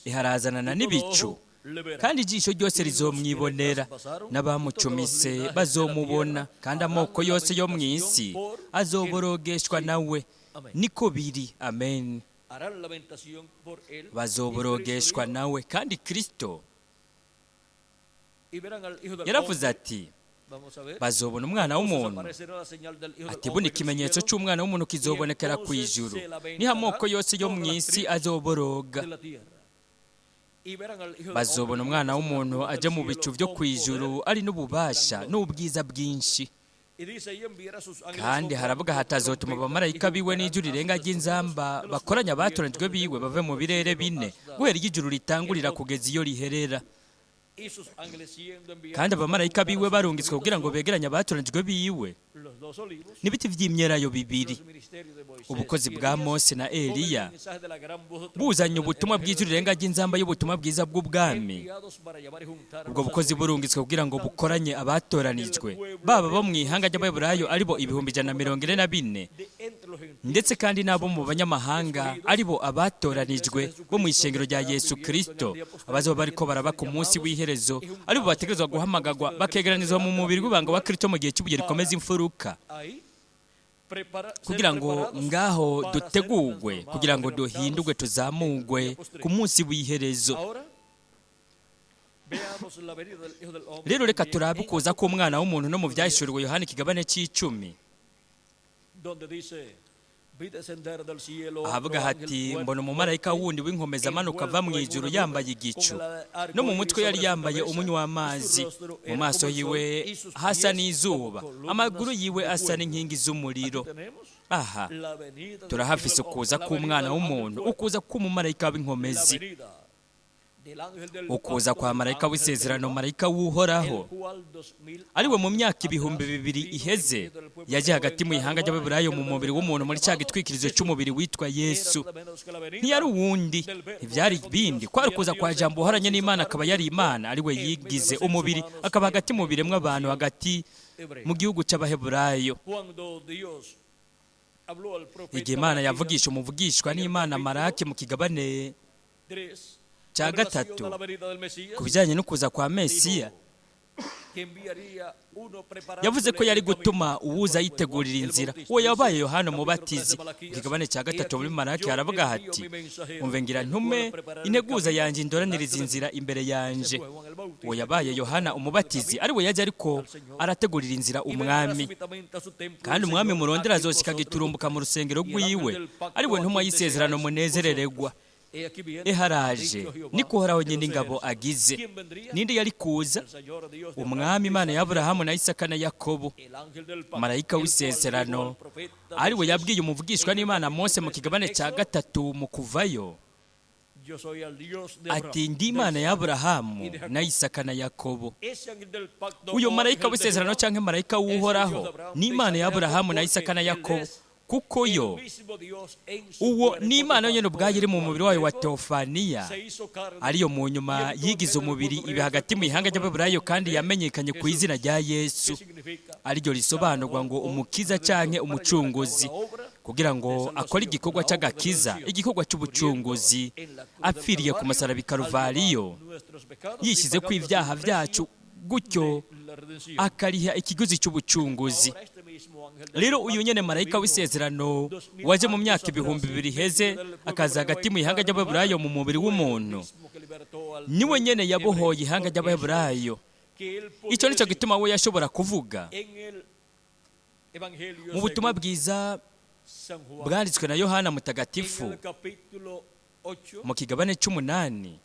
iharazanana n'ibicu, kandi ijisho ryose rizomwibonera, n'abamucumise bazomubona, kandi amoko yose yo mu isi azoborogeshwa nawe. Niko biri, amen. Bazoborogeshwa nawe. Kandi Kristo yaravuze ati: bazobona umwana w'umuntu, ati bune ikimenyetso cy'umwana w'umuntu kizobonekera ku ijuru, niho amoko yose yo mu isi azoboroga. Bazobona umwana w'umuntu aje mu bicu byo ku ijuru, ari n'ububasha n'ubwiza bwinshi. Kandi haravuga hatazotuma abamarayika biwe n'ijuru rirenga ry'inzamba bakoranya abatoranijwe biwe bave mu birere bine, guhera iyo ijuru ritangurira kugeza iyo riherera. Kandi abamarayika biwe barungitswe kugira ngo begeranye abatoranijwe biwe n'ibiti vy'imyelayo bibiri, ubukozi bwa Mose na Eliya, buzanye ubutumwa bw'ijuru rirenga ry'inzamba y'ubutumwa bwiza bw'ubwami. Ubwo bukozi burungitswe kugira ngo bukoranye abatoranijwe, baba bo mu ihanga ry'Abaheburayo aribo 144,000, ndetse kandi n'abo mu banyamahanga aribo abatoranijwe bo mu ishengero rya Yesu Kristo, abazoba bariko baraba ku munsi w'iherezo, aribo bategerezwa guhamagagwa bakegeranizwa mu mubiri w'ibanga wa Kristo mu gihe cy'ibuye rikomeza imfuruka, kugira ngo ngaho dutegurwe, kugira ngo duhindurwe tuzamugwe ku munsi w'iherezo. Rero reka turabe ukuza k'umwana w'umuntu no mu byahishuriwe Yohana ikigabane cy'icumi, ahavuga hati: "Mbona umumarayika wundi w'inkomezi amanuka ava mu ijuru, yambaye igicu, no mu mutwe yari yambaye umunywa w'amazi, mu maso yiwe hasa n'izuba, amaguru yiwe asa n'inkingi z'umuriro." Aha turahafise ukuza k'umwana w'umuntu, ukuza k'umumarayika w'inkomezi, ukuza kwa marayika w'isezerano, marayika w'Uhoraho, ariwe mu myaka 2000 iheze yagiye hagati mu ihanga ry'Ababurayo mu mubiri w'umuntu, muri cya gitwikirizo cy'umubiri witwa Yesu. Ntiyari uwundi, ntibyari ibindi, kwari ukuza kwa Jambo uhoranye n'Imana, akaba yari Imana, ariwe yigize umubiri akaba hagati mu biremwa abantu, hagati mu gihugu cy'Abaheburayo. Igihe Imana yavugisha umuvugishwa n'Imana Maraki mu kigabane cya gatatu ku bijyanye no kuza kwa Mesiya, yavuze ko yari gutuma uwuza yitegurira inzira. Uwo yabaye Yohana Umubatizi. Mu kigabane cya gatatu muri Maraki haravuga hati: "Umve, ngira ntume integuza yanjye indoraniriza inzira imbere yanje." Uwo yabaye Yohana Umubatizi, ari we yajya ariko arategurira inzira Umwami. "Kandi Umwami murondera azoshika giturumbuka mu rusengero rw'iwe, ari we ntumwa y'isezerano munezereregwa. Eharaje, niko Uhoraho nyine ingabo agize." Ninde yari kuza? Umwami Imana ya Aburahamu na Isaka na Yakobo, marayika w'isezerano, ari we yabwiye umuvugishwa n'Imana Mose mu kigabane cya gatatu mu Kuvayo ati: "Ndi Imana ya Aburahamu na Isaka na Yakobo." Uyu marayika w'isezerano cyangwa marayika w'Uhoraho ni Imana ya Aburahamu na Isaka na Yakobo, kuko yo uwo ni Imana yonyine ubwayo iri mu mubiri wayo wa teofaniya, ariyo mu nyuma yigize umubiri ibi hagati mu ihanga ry'Ababurayo, kandi yamenyekanye ku izina rya Yesu, ariryo risobanurwa ngo Umukiza canke Umucunguzi, kugira ngo akore igikorwa cy'agakiza, igikorwa cy'ubucunguzi, apfiriye ku musaraba i Karuvariyo, yishyize ku ibyaha byacu, gutyo akariha ikiguzi cy'ubucunguzi. Rero uyu nyene marayika w'isezerano waje mu myaka 2000 iheze, akaza hagati mu ihanga ry'Abaheburayo mu mubiri w'umuntu, niwe nyene yabohoye ihanga ry'Abaheburayo. Icyo nicyo gituma we yashobora kuvuga mu butumwa bwiza bwanditswe na Yohana Mutagatifu mu kigabane cy'umunani,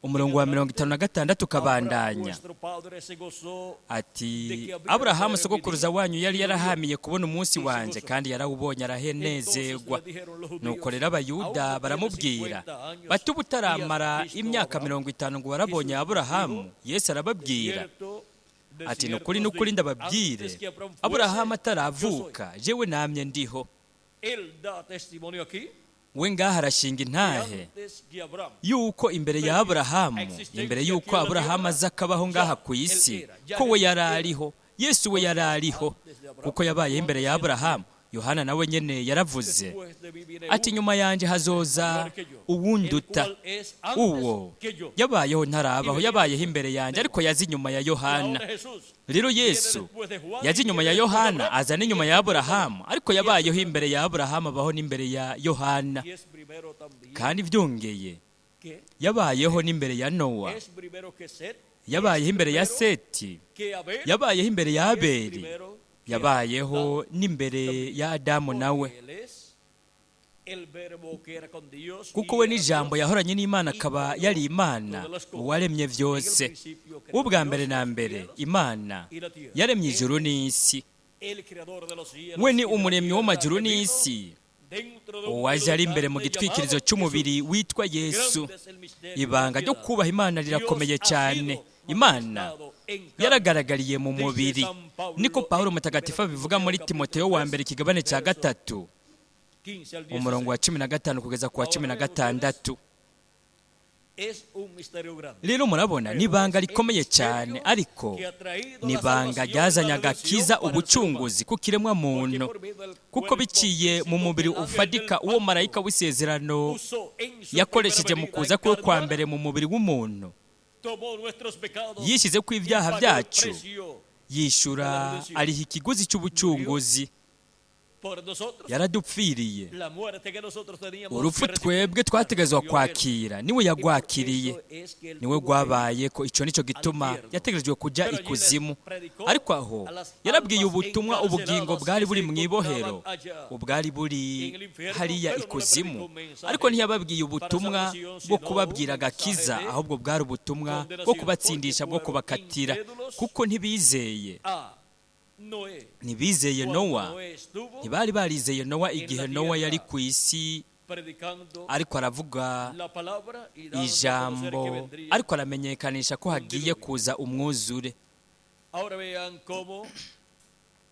umurongo wa 56 ukabandanya, ati: "Aburahamu sogokuruza wanyu yari yarahamiye kubona umunsi wanjye, kandi yarawubonye arahenezerwa." Nuko rero Abayuda baramubwira bati: "Ubu utaramara imyaka 50 ngo warabonye Aburahamu?" Yesu arababwira ati: "Nukuri, nukuri, ndababwire, Aburahamu ataravuka, jewe namye ndiho." We ngaha arashinga intahe yuko imbere ya Aburahamu, imbere yuko Aburahamu aza akabaho ngaha ku isi, ko we yari ariho. Yesu we yari ariho, kuko yabayeho imbere ya Aburahamu. Yohana nawe nyene yaravuze ati: "Nyuma yanjye hazoza uwunduta, uwo yabayeho ntarabaho, yabayeho imbere yanjye, ariko yazi inyuma ya Yohana." Rero Yesu yaje inyuma ya Yohana, aza n'inyuma ya Aburahamu, ariko yabayeho imbere ya Aburahamu, abaho n'imbere ya Yohana, kandi byongeye yabayeho n'imbere ya Nowa, yabayeho imbere ya Seti, yabayeho imbere ya Abeli, yabayeho n'imbere ya Adamu nawe, kuko we n'Ijambo yahoranye n'Imana, akaba yari Imana, uwaremye byose. Ubwa mbere na mbere Imana yaremye ijuru n'isi. We ni umuremyi w'amajuru n'isi, uwaje ari imbere mu gitwikirizo cy'umubiri witwa Yesu. Ibanga ryo kubaha Imana rirakomeye cyane. Imana yaragaragariye mu mubiri, niko Pawulo Mutagatifu abivuga muri Timoteyo wa mbere ikigabane cya gatatu, umurongo wa 15 kugeza ku wa 16. Rero murabona ni ibanga rikomeye cyane, ariko ni ibanga ryazanye agakiza, ubucunguzi ku kiremwa muntu, kuko biciye mu mubiri ufadika uwo marayika w'isezerano yakoresheje mu kuza kwe kwa mbere mu mubiri w'umuntu, yishyize ku ibyaha byacu, yishyura, ariha ikiguzi cy'ubucunguzi. Por nosotros, Yaradupfiriye. la muerte que nosotros teníamos Urupfu que recibir, twebwe la twategerezwa recibió él. kwakira niwe Y por yagwakiriye. eso es que él Niwe tuvo que ir gwabaye ko ico nico gituma infierno. yategerejwe kuja Pero allí les ikuzimu. predicó Ariko aho a las yarabwiye almas ubutumwa ubugingo encarceladas bwari que buri se mw'ibohero, encontraban allá ubwari buri en el infierno, hariya pero no le ikuzimu. predicó un mensaje Ariko ntiyababwiye para ubutumwa salvación, bwo sino un kubabwira agakiza, mensaje de ahubwo bwari ubutumwa bwo condenación, kubatsindisha, porque bwo fueron kubakatira, incrédulos kuko ntibizeye. a Noé. Ntibizeye Cuando Nowa. Noé estuvo Ntibari barizeye Nowa en la igihe Nowa yari tierra ku isi predicando ariko aravuga la palabra y dando a conocer que ijambo, vendría ariko aramenyekanisha ko un hagiye diluvio. kuza umwuzure. Ahora vean cómo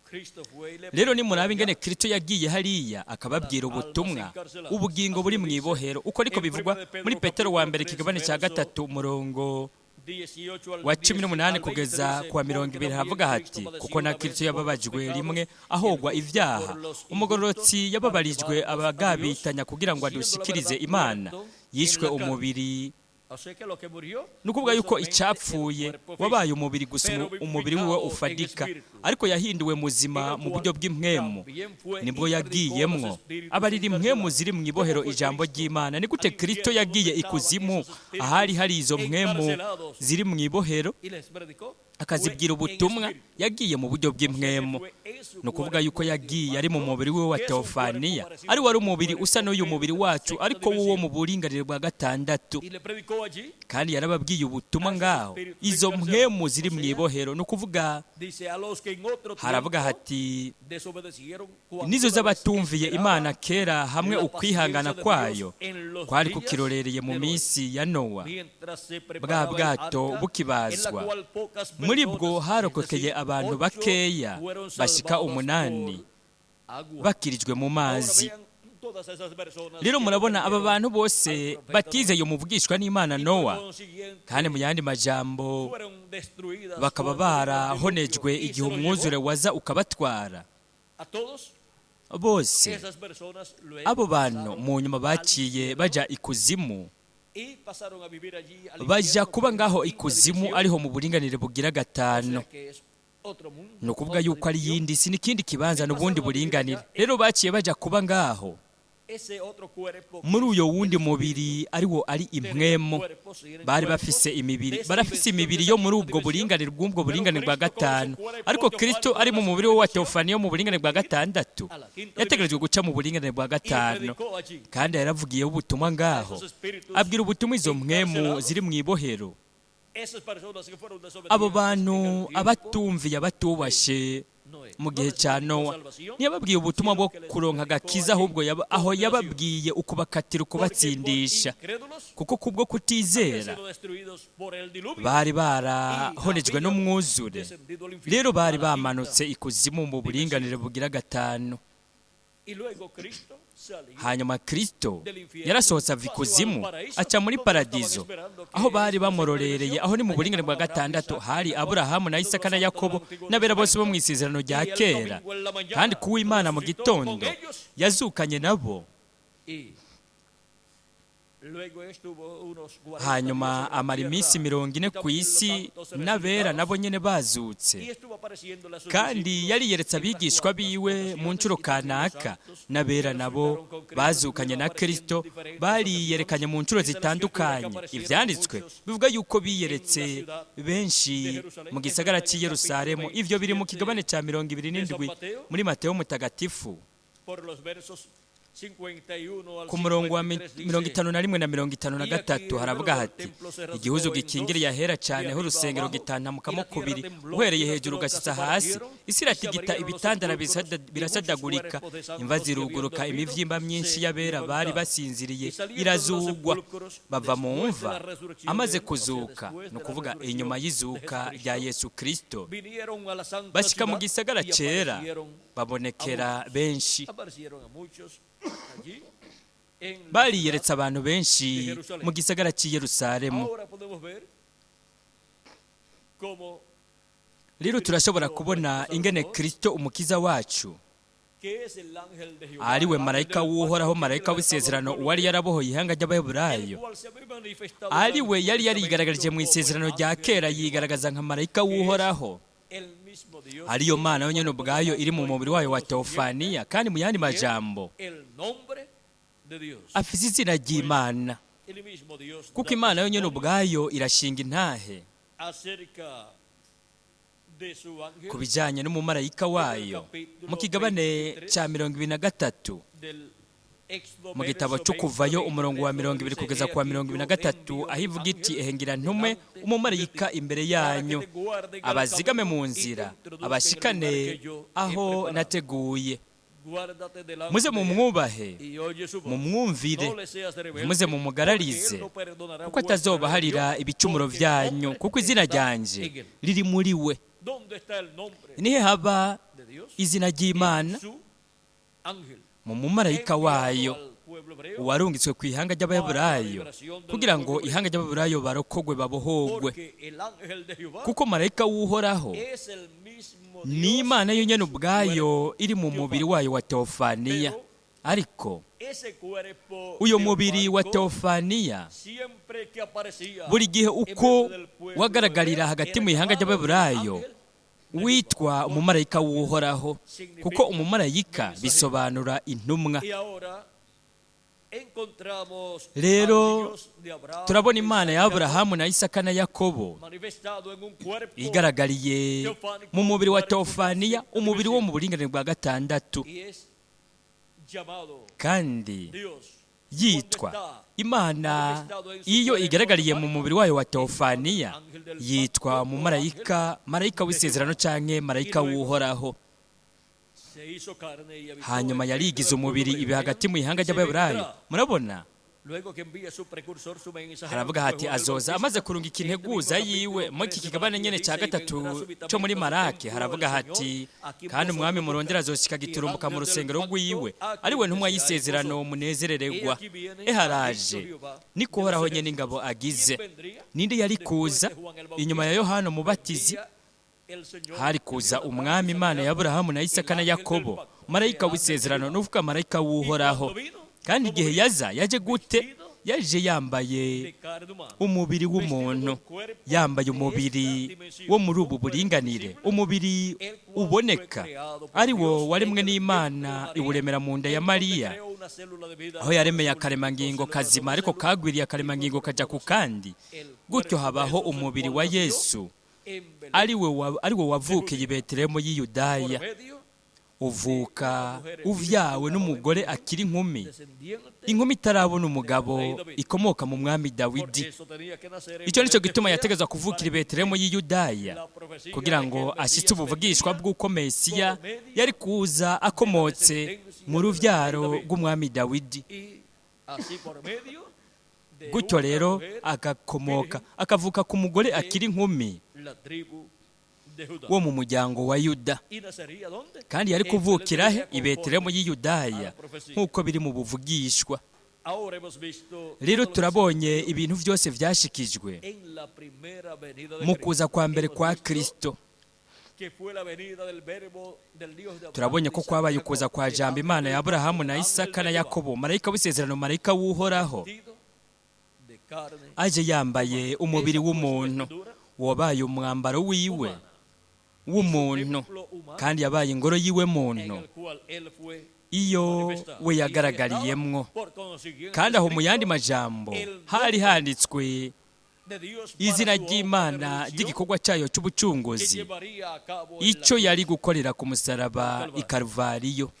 Cristo fue y le Rero predicó nimuraba allá ingene Kristo yagiye hariya a las akababwira almas ubutumwa encarceladas. ubugingo Así buri lo mu dice ibohero, uko ariko en 1 bivugwa de Pedro muri Petero wa capítulo mbere 3 kigabane cya verso 3 umurongo 18 al wa 10 18 al 20 kugeza dice, kuwa mirongo porque ibiri también havuga Cristo hati: padeció kuko na una Kristo vez por los yababajwe pecados, rimwe el ahogwa justo ibyaha, por los injustos, umugororotsi para yababarijwe llevarnos a Dios, abagabitanya kugira ngo siendo la adushikirize verdad Imana, muerto en yishwe la carne. umubiri. O sea que lo que murió Ni ukuvuga fue yuko solamente el icapfuye cuerpo wabaye físico, umubiri gusa, pero umubiri wiwe vivificado en ufadika, espíritu, ariko yahinduwe en muzima el mu buryo cual bw'impwemu, también fue nibwo y predicó a los yagiyemwo espíritus abarira impwemu encarcelados. ziri mu ¿Cómo ibohero fue ijambo Cristo ry'Imana. Ni gute al Kristo infierno yagiye donde estaban ikuzimu esos espíritus ahari hari izo mpwemu encarcelados ziri mu ibohero y les predicó? Fue akazibwira en ubutumwa? espíritu. Yagiye mu buryo O sea que bw'impwemu. fue en su Ni ukuvuga yuko cuerpo yagiye ari mu teofánico, mubiri wiwe wa que es un cuerpo teofaniya, parecido ari a wari nuestro umubiri usa cuerpo, n'uyu pero mubiri de la wacu, sexta ariko w'uwo dimensión. mu buringanire bwa gatandatu. Y le predicó allí Kandi yarababwiye ubutumwa a esos ngaho espíritus izo encarcelados. mpwemu O ziri mu sea, ibohero. Ni ukuvuga dice a los que en otro haravuga tiempo hati: desobedecieron cuando nizo una vez z'abatumviye Imana esperaba kera hamwe la ukwihangana paciencia de Dios kwayo en los kwari días kukirorereye mu de Noé, minsi ya Nowa, mientras se bwa preparaba el bwato arca, en la bukibazwa, cual pocas muri bwo personas, es harokokeye decir, abantu 8, bakeya fueron bashika salvadas 8 por agua. bakirijwe mu Ahora mazi. vean todas esas personas Rero que no murabona aba creyeron bantu al bose profeta Noé batizeye umuvugishwa n'Imana y por Nowa, consiguiente kandi mu yandi majambo fueron destruidas bakaba cuando vino el diluvio barahonejwe y se igihe los llevó umwuzure waza ukabatwara a todos. bose. Esas personas luego Abo bantu pasaron mu nyuma al baciye infierno baja ikuzimu, y pasaron a vivir allí al baja infierno, kuba que es la ngaho quinta ikuzimu, dimensión. ariho mu buringanire bugira O gatanu. sea que es otro mundo, Ni ukuvuga otra yuko ari dimensión. iyindi si n'ikindi kibanza Y n'ubundi pasaron a vivir buringanire. allá en Rero baciye baja kuba ngaho ese otro cuerpo que muri es uyo el wundi espíritu. mubiri ariwo ari Tenían impwemu. cuerpos, tienen Bari cuerpos bafise de imibiri, esa barafise dimensión, de imibiri esa yo muri quinta ubwo dimensión. buringanire bw'ubwo Pero buringanire bwa Cristo con su gatanu. cuerpo Ariko Kristo teofánico ari de mu la mubiri sexta we wa dimensión teofaniya wo mu buringanire bwa tuvo que ir gatandatu, a la quinta yategerejwe dimensión guca mu buringanire bwa y le gatanu, predicó allí kandi yaravugiyeho ubutumwa a ngaho, esos espíritus abwira ubutumwa izo mpwemu encarcelados, ziri mu ibohero, esas personas que fueron abo desobedientes en bantu el tiempo abatumviye de abatubashe Noé. mu No gihe les cya predicó Nowa. salvación, Ntiyababwiye ubutumwa sino bwo que les kuronka predicó agakiza, allí ahubwo aho condenación. yababwiye ukubakatira, Porque por ukubatsindisha, incrédulos kuko kubwo habían kutizera sido destruidos por el diluvio bari y barahonejwe habían n'umwuzure. descendido al Rero infierno, bari a la quinta bamanutse ikuzimu mu dimensión. buringanire bugira gatanu. Y luego Cristo salió Hanyuma Kristo del infierno, yarasohotse ava pasó al ikuzimu paraíso aca muri donde estaban paradizo esperando aho que bari es la sexta bamurorereye. dimensión. Aho ni mu Allá buringanire bwa estaban Abraham, gatandatu, Isaac, hari Jacob Aburahamu na y todos Isaka los na santos del Yakobo Antiguo n'abera bose bo mu Testamento. isezerano rya Y el kera. domingo en la Kandi mañana kuw'Imana mu resucitó con gitondo ellos yazukanye nabo. y luego estuvo unos 40 días Hanyuma sobre la amara iminsi tierra 40 y ku también los isi santos n'abera resucitados nabo nyene bazutse. y estuvo apareciéndole a sus Kandi discípulos yariyeretse en unas abigishwa cuantas biwe mu ocasiones nshuro y también los kanaka, santos que n'abera nabo resucitaron con Cristo bazukanye estuvieron na apareciendo Kristo en diferentes ocasiones. bariyerekanye mu nshuro Dice la escritura que zitandukanye. aparecieron a Ivyanditswe muchos bivuga yuko en la biyeretse ciudad benshi de Jerusalén. mu Eso gisagara está en cy'i el capítulo Yerusalemu. Ivyo biri mu 27 kigabane ca mirongo ibiri de San n'indwi Mateo, muri Mateyo mutagatifu, por los versos 51 al ku murongo wa 53 mirongo dice, itanu na rimwe na mirongo itanu na Y aquí gatatu el velo haravuga del hati: templo se rasgó igihuzu en gikingiriye dos, ahera de cyane aho arriba urusengero abajo, y gitantamukamo la tierra kubiri, tembló y uhereye las hejuru rocas se ugashitsa hasi, partieron, isi y se iratigita, abrieron los ibitandara sepulcros, y muchos birasadagurika, cuerpos de imva santos que habían ziruguruka, dormido imivyimba myinshi se y'abera bari levantaron. basinziriye Y saliendo de los irazugwa, sepulcros bava mu después de mva la resurrección de amaze él, o sea, kuzuka, después ni de la ukuvuga resurrección inyuma de y'izuka rya Jesucristo, Yesu Kristo, vinieron a la santa bashika mu ciudad gisagara y cera aparecieron a babonekera muchos. benshi. Aparecieron a muchos allí en la ciudad Bariyeretse abantu de benshi Jerusalén. mu gisagara cy'i Yerusalemu. Ahora podemos ver cómo Rero turashobora Cristo, kubona nuestro ingene Salvador, Kristo umukiza wacu que es el ángel de Jehová, ari we el ángel marayika del w'Uhoraho, pacto, que marayika levantado al w'isezerano pueblo wari de él, yarabohoye ihanga el ry'Abaheburayo, cual se había manifestado en el ari we Antiguo yari yarigaragarije Testamento mu como el isezerano rya ángel kera de Jehová, yigaragaza nka marayika que es w'Uhoraho, el Ariyo Mana yonyine ubwayo iri mu mubiri wayo wa teofaniya, kandi mu yandi majambo afise izina ry'Imana, kuko Imana yonyine ubwayo irashinga intahe ku bijyanye n'umumarayika wayo mu kigabane cya 23 mu gitabo cyo Kuvayo, umurongo wa 20 kugeza ku wa 23, aho ivuga iti: "Ehengira ntume umumarayika imbere yanyu, abazigame mu nzira, abashikane aho nateguye. Muze mumwubahe, mumwumvire, muze mumugararize, kuko atazobaharira ibicumuro byanyu, kuko izina ryanje riri muri we." Nihe haba izina ry'Imana? Mu mumarayika wayo uwarungitswe ku ihanga ry'Abaheburayo, kugira ngo ihanga ry'Abaheburayo barokogwe, babohogwe, kuko marayika w'Uhoraho ni Imana yonyine ubwayo iri mu mubiri wayo wa teofaniya. Ariko uyu mubiri wa teofaniya, buri gihe uko wagaragarira hagati mu ihanga ry'Abaheburayo, witwa umumarayika w'Uhoraho, kuko umumarayika bisobanura intumwa. Rero turabona Imana ya Aburahamu na Isaka na Yakobo igaragariye mu mubiri wa teofaniya, umubiri wo mu buringanire bwa gatandatu, kandi yitwa Imana. Iyo igaragariye mu mubiri wayo wa teofaniya, yitwa umumarayika, marayika w'isezerano canke marayika w'Uhoraho. Hanyuma yarigize umubiri ibi hagati mu ihanga ry'Abaheburayo. Murabona, haravuga hati azoza amaze kurungika integuza yiwe. Muri iki kigabane nyene cya gatatu cyo muri Maraki haravuga hati: "Kandi umwami murondera azoshika giturumbuka mu rusengero rwiwe, ari we ntumwa y'isezerano munezerererwa. Eharaje, niko Uhoraho nyene ingabo agize." Ninde yari kuza inyuma ya Yohana Umubatizi? Hari kuza Umwami Imana ya Aburahamu na Isaka na Yakobo, marayika w'isezerano, nuvuga marayika w'Uhoraho. Kandi igihe yaza, yaje gute? Yaje yambaye umubiri w'umuntu, yambaye umubiri wo muri ubu buringanire, umubiri uboneka, ari wo waremwe n'Imana iwuremera mu nda ya Mariya, aho yaremeye akaremangingo kazima ariko kagwiriye akaremangingo kajya ku kandi, gutyo habaho umubiri wa Yesu, ari wo wavukiye i Betelehemu y'i Yudaya, uvuka uvyawe n'umugore akiri inkumi, inkumi itarabona umugabo, ikomoka mu mwami Dawidi. Icyo nicyo gituma yategezwa kuvukira i Betelehemu y'i Yudaya, kugira ngo ashitse ubuvugishwa bw'uko Mesiya yari kuza akomotse mu ruvyaro rw'umwami Dawidi. Gutyo rero agakomoka, akavuka ku mugore akiri inkumi wo mu muryango wa Yuda. Kandi yari kuvukira he? I Betelehemu y'i Yudaya, nk'uko biri mu buvugishwa. Rero turabonye ibintu byose vyashikijwe mu kuza kwa mbere kwa Kristo. Turabonye ko kwabaye ukuza kwa Jambo Imana ya Aburahamu na Isaka na Yakobo, marayika w'isezerano, marayika w'Uhoraho, aje yambaye umubiri w'umuntu, wabaye umwambaro wiwe w'umuntu, kandi yabaye ingoro yiwe muntu iyo we yagaragariyemwo. Kandi aho, mu yandi majambo, hari handitswe izina ry'Imana ry'igikorwa cyayo cy'ubucunguzi, icyo yari gukorera ku musaraba i Karuvariyo.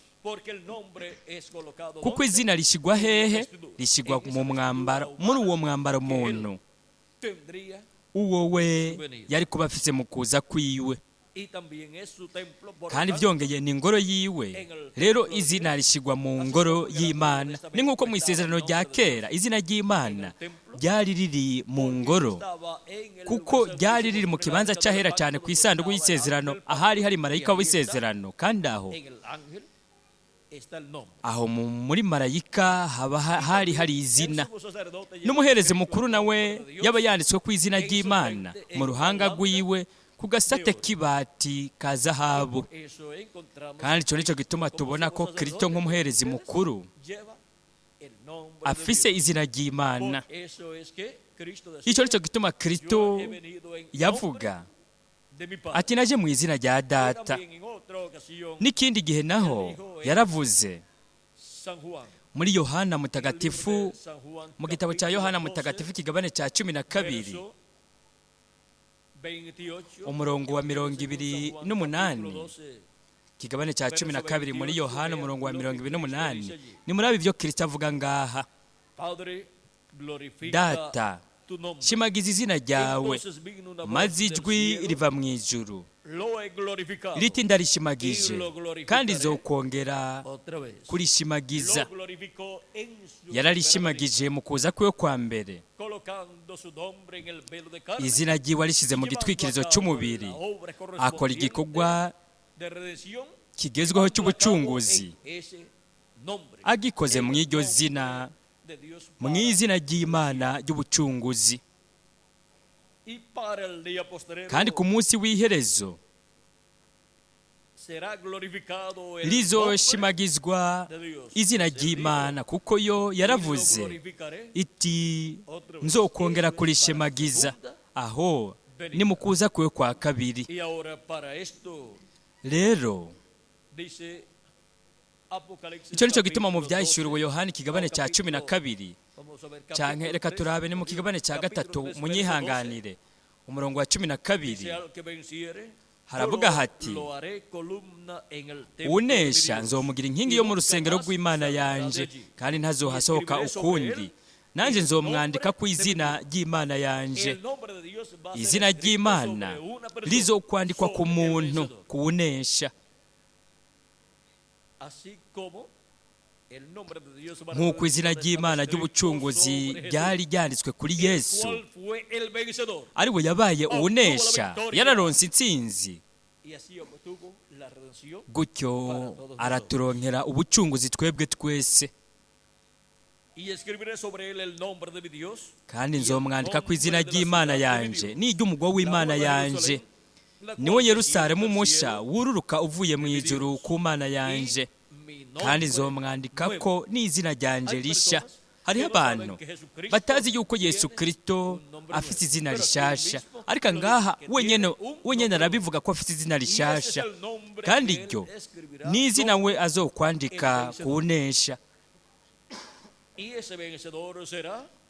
Kuko izina rishyigwa hehe? Rishyigwa mu mwambaro, muri uwo mwambaro muntu uwo we yari kuba afise mu kuza kwiwe. Kandi byongeye ni ingoro yiwe. Rero izina rishyirwa mu ngoro y'Imana. Ni nk'uko mu isezerano rya kera izina ry'Imana ryari riri mu ngoro, kuko ryari riri mu kibanza cy'ahera cyane ku isanduku y'isezerano, ahari hari marayika w'isezerano. Kandi aho muri marayika haba hari hari izina. N'umuherezi mukuru nawe yaba yanditswe ku izina ry'Imana mu ruhanga rw'iwe, ku gasate k'ibati ka zahabu. Kandi icyo nicyo gituma tubona ko Kristo nk'umuherezi mukuru afise izina ry'Imana. Icyo nicyo gituma Kristo yavuga: Ati naje mu izina rya Data. N'ikindi gihe naho yaravuze muri Yohana Mutagatifu, mu gitabo cya Yohana Mutagatifu, ikigabane cya 12, umurongo wa 28. Ikigabane cya 12 muri Yohana, umurongo wa 28. Ni muri ibyo Kristo avuga ngaha: Data, shimagiza izina ryawe. Maze ijwi riva mu ijuru riti: ndarishimagije, kandi nzokongera kurishimagiza. Yararishimagije mu kuza kwe kwa mbere, izina ryiwe arishyize mu gitwikirizo cy'umubiri, akora igikorwa kigezweho cy'ubucunguzi, agikoze mu iryo zina, mu izina ry'Imana ry'ubucunguzi. Kandi ku munsi w'iherezo rizoshimagizwa izina ry'Imana, kuko yo yaravuze iti: nzokongera kurishimagiza. Aho ni mu kuza kwe kwa kabiri. Rero icyo nicyo gituma mu Byahishuriwe Yohani, ikigabane cya 12, canke reka turabe, ni mu kigabane cya 3, munyihanganire, umurongo wa 12, haravuga hati: unesha nzomugira inkingi yo mu rusengero rw'Imana yanje, kandi ntazohasohoka ukundi, nanjye nzomwandika ku izina ry'Imana yanje. Izina ry'Imana rizokwandikwa ku muntu, kuwunesha. Nk'uko izina ry'Imana ry'ubucunguzi ryari ryanditswe kuri Yesu, ari we yabaye uwunesha, yararonse intsinzi, gutyo araturonkera ubucunguzi twebwe twese. Kandi nzomwandika ku izina ry'Imana yanje n'iry'umugwa w'Imana yanje, niwo Yerusalemu musha wururuka uvuye mu ijuru ku Mana yanje, kandi nzomwandika ko n'izina ryanje risha. Hariho abantu batazi yuko Yesu Kristo afite izina rishasha, ariko ngaha wenyene arabivuga ko afite izina rishasha, kandi iryo ni izina we azokwandika kuwunesha.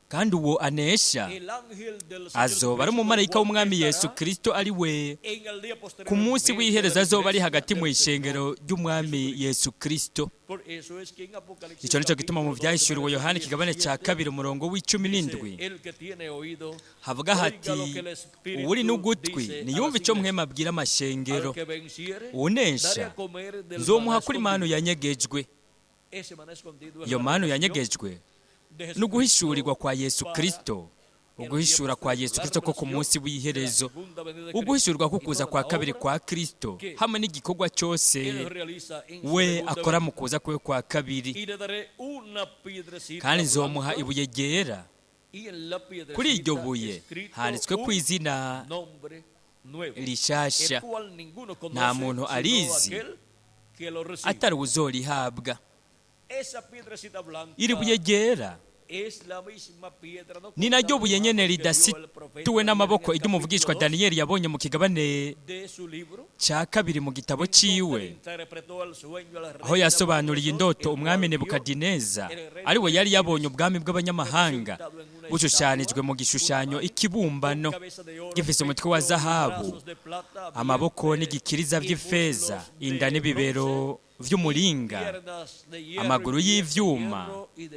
Kandi uwo anesha azoba ari umumarayika w'Umwami Yesu Kristo, ari we ku munsi w'iherezo azoba ari hagati mu ishengero ry'Umwami Yesu Kristo. Icyo nicyo gituma mu Byahishuriwe Yohana, ikigabane cya 2, umurongo w'17, havuga hati: uwuri n'ugutwi niyumve icyo Mwema abwira amashengero. Unesha nzomuha kuri manu yanyegejwe. Iyo manu yanyegejwe ni uguhishurirwa kwa Yesu Kristo, uguhishura kwa Yesu Kristo ko ku munsi w'iherezo, uguhishurwa ko kuza kwa kabiri kwa Kristo, hamwe n'igikorwa cyose we akora mu kuza kwe kwa kabiri. Kandi nzomuha ibuye ryera, kuri iryo buye handitswe ku izina rishasha, nta muntu arizi atari uzorihabwa. Iri buye ryera ni naryo buye nyene ridasituwe n'amaboko iry'umuvugishwa Daniyeli yabonye mu kigabane cya 2 mu gitabo ciwe, aho yasobanuriye indoto umwami Nebukadineza, ari we yari yabonye ubwami bw'abanyamahanga bushushanijwe mu gishushanyo ikibumbano gifise umutwe wa zahabu, amaboko n'igikiriza by'ifeza, inda n'ibibero vy'umuringa, amaguru y'ivyuma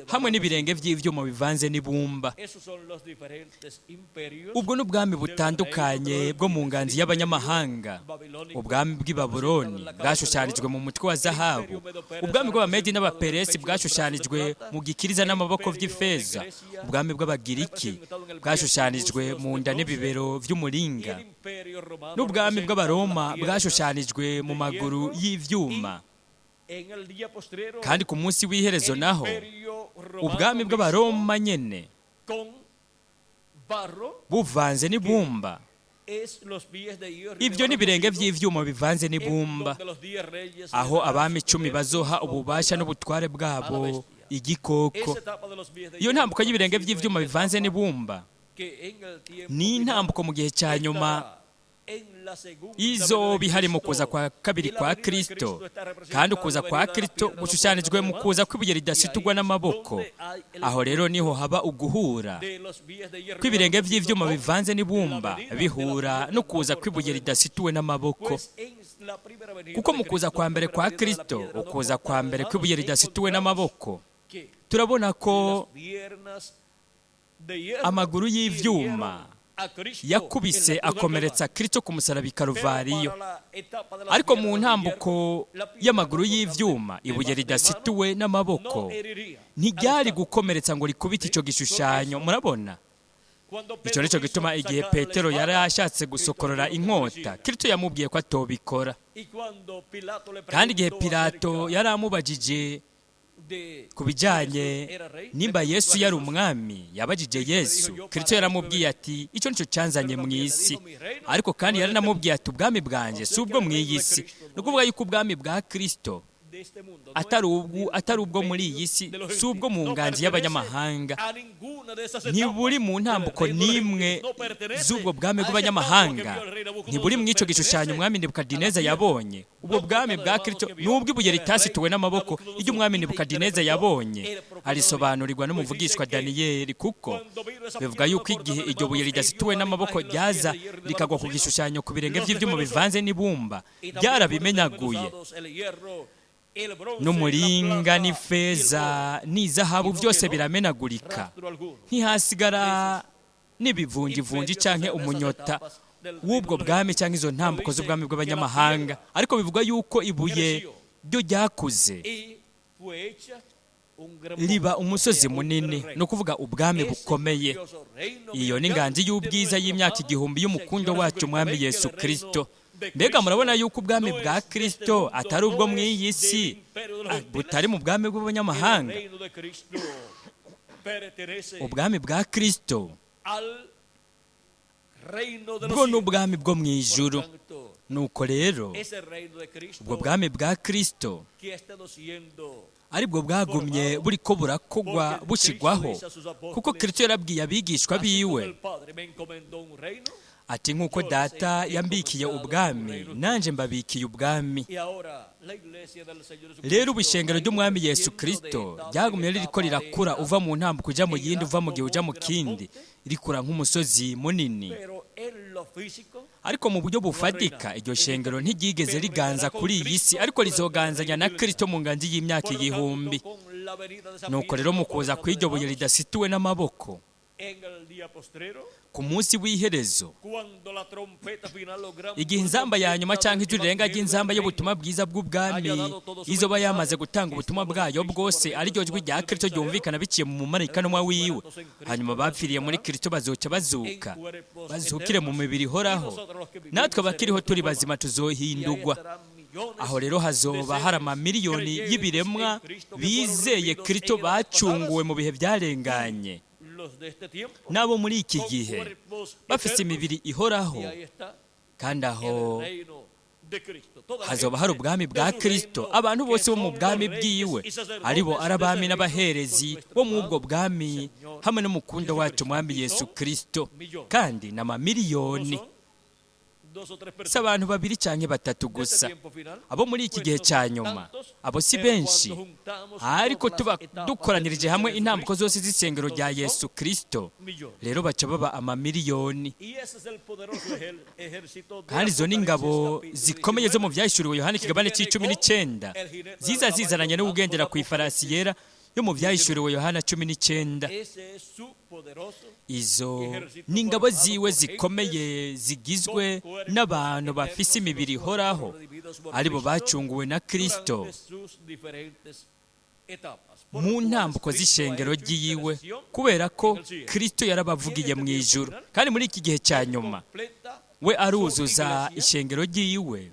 hamwe n'ibirenge vy'ivyuma bivanze n'ibumba. Ubwo n'ubwami butandukanye bwo mu nganzi y'abanyamahanga. Ubwami bw'i Babuloni bwashushanijwe mu mutwe wa zahabu, ubwami bw'Abamedi n'Abaperesi bwashushanijwe mu gikiriza n'amaboko vy'ifeza, ubwami bw'Abagiriki bwashushanijwe mu nda n'ibibero vy'umuringa, n'ubwami bw'Abaroma bwashushanijwe mu maguru y'ivyuma. Kandi ku munsi w'iherezo naho ubwami bw'Abaroma nyene buvanze n'ibumba, ibyo n'ibirenge by'ivyuma bivanze n'ibumba, aho abami 10 bazoha ububasha n'ubutware bwabo igikoko. Iyo ntambuko y'ibirenge by'ivyuma bivanze n'ibumba ni intambuko mu gihe cya nyuma Izoba ihari mu kuza kwa kabiri kwa Kristo, kandi ukuza kwa Kristo gushushanijwe mu kuza kw'ibuye ridasitugwa n'amaboko. Aho rero niho haba uguhura kw'ibirenge by'ivyuma bivanze n'ibumba bihura no kuza kw'ibuye ridasituwe n'amaboko. Kuko mu kuza kwa mbere kwa Kristo, ukuza kwa mbere kw'ibuye ridasituwe n'amaboko, turabona ko amaguru y'ivyuma yakubise akomeretsa Kristo ku musaraba i Karuvariyo. Ariko mu ntambuko y'amaguru y'ivyuma, ibuye ridasituwe n'amaboko ntiryari gukomeretsa ngo rikubite ico gishushanyo. Murabona, icyo nicyo gituma igihe Petero yari ashatse gusokorora inkota, Kristo yamubwiye ko atobikora. Kandi igihe Pilato yari amubajije ku bijyanye nimba Yesu yari umwami, yabajije Yesu, Kristo yaramubwiye ati icyo nicyo cyanzanye mu isi. Ariko kandi yaranamubwiye ati ubwami bwanjye si ubwo mu iyi si. Ni ukuvuga yuko ubwami bwa Kristo atari ubwo muri iyi si, si ubwo mu nganji y'abanyamahanga, ntiburi mu ntambuko n'imwe z'ubwo bwami bw'abanyamahanga, ntiburi mu icyo gishushanyo umwami Nebukadineza yabonye. Ubwo bwami bwa Kristo ni ubw'ibuye ritasituwe n'amaboko, iryo umwami Nebukadineza yabonye arisobanurirwa n'umuvugishwa Daniyeli, kuko bivuga yuko igihe iryo buye ridasituwe n'amaboko ryaza rikagwa ku gishushanyo ku birenge by'ibyuma bivanze n'ibumba, byarabimenyaguye, n'umuringa n'ifeza n'izahabu byose biramenagurika, ntihasigara n'ibivungivungi canke umunyota w'ubwo bwami cyangwa izo ntambuko z'ubwami bw'abanyamahanga. Ariko bivuga yuko ibuye ryo ryakuze riba umusozi munini, ni ukuvuga ubwami bukomeye. Iyo ni inganji y'ubwiza y'imyaka igihumbi y'umukundo wacu umwami Yesu Kristo. Mbega murabona yuko ubwami bwa Kristo atari ubwo mu iyi si, butari mu bwami bw'abanyamahanga. Ubwami bwa Kristo bwo ni ubwami bwo mu ijuru. Nuko rero ubwo bwami bwa Kristo aribwo bwagumye buriko burakogwa bushyirwaho, kuko Kristo yarabwiye abigishwa biwe ati nk'uko Data yambikiye ubwami, nanjye mbabikiye ubwami. Rero ubushengero ry'umwami Yesu Kristo ryagumye ririko rirakura, uva mu ntambuko ujya mu yindi, uva mu gihe ujya mu kindi, rikura nk'umusozi munini. Ariko mu buryo bufatika iryo shengero ntiryigeze riganza kuri iyi si, ariko rizoganzanya na Kristo mu nganji y'imyaka igihumbi. Nuko rero mu kuza kw'iryo buye ridasituwe n'amaboko ku munsi w'iherezo, igihe inzamba ya nyuma cyangwa ijwi rirenga ry'inzamba y'ubutumwa bwiza bw'ubwami izoba yamaze gutanga ubutumwa bwayo bwose, ariryo jwi rya Kristo ryumvikana biciye mu mumarayika wiwe, hanyuma abapfiriye muri Kristo bazoca bazuka, bazukire mu mibiri ihoraho. Natwe abakiriho turi bazima tuzohindurwa. Aho rero hazoba hari amamiliyoni y'ibiremwa bizeye Kristo bacunguwe mu bihe byarenganye, n'abo muri iki gihe bafite imibiri ihoraho, kandi aho hazoba hari ubwami bwa Kristo. Abantu bose bo mu bwami bwiwe, aribo ari abami n'abaherezi bo mu ubwo bwami, hamwe n'umukundo wacu umwami Yesu Kristo, kandi n'amamiliyoni, si abantu babiri cyangwa batatu gusa. Abo muri iki gihe cya nyuma abo si benshi, ariko tuba dukoranirije hamwe intambuko zose z'isengero rya Yesu Kristo, rero baca baba amamiliyoni. Kandi izo ni ingabo zikomeye zo mu byahishuriwe Yohana ikigabane c'19, ziza zizananye n'ubugendera ku ifarasi yera yo mu byahishuriwe Yohana 19. Izo ni ingabo ziwe zikomeye zigizwe n'abantu bafise imibiri ihoraho, aribo bacunguwe na Kristo mu ntambuko z'ishengero ry'iyiwe, kubera ko Kristo yarabavugiye mu ijuru. Kandi muri iki gihe cya nyuma we aruzuza ishengero ry'iyiwe.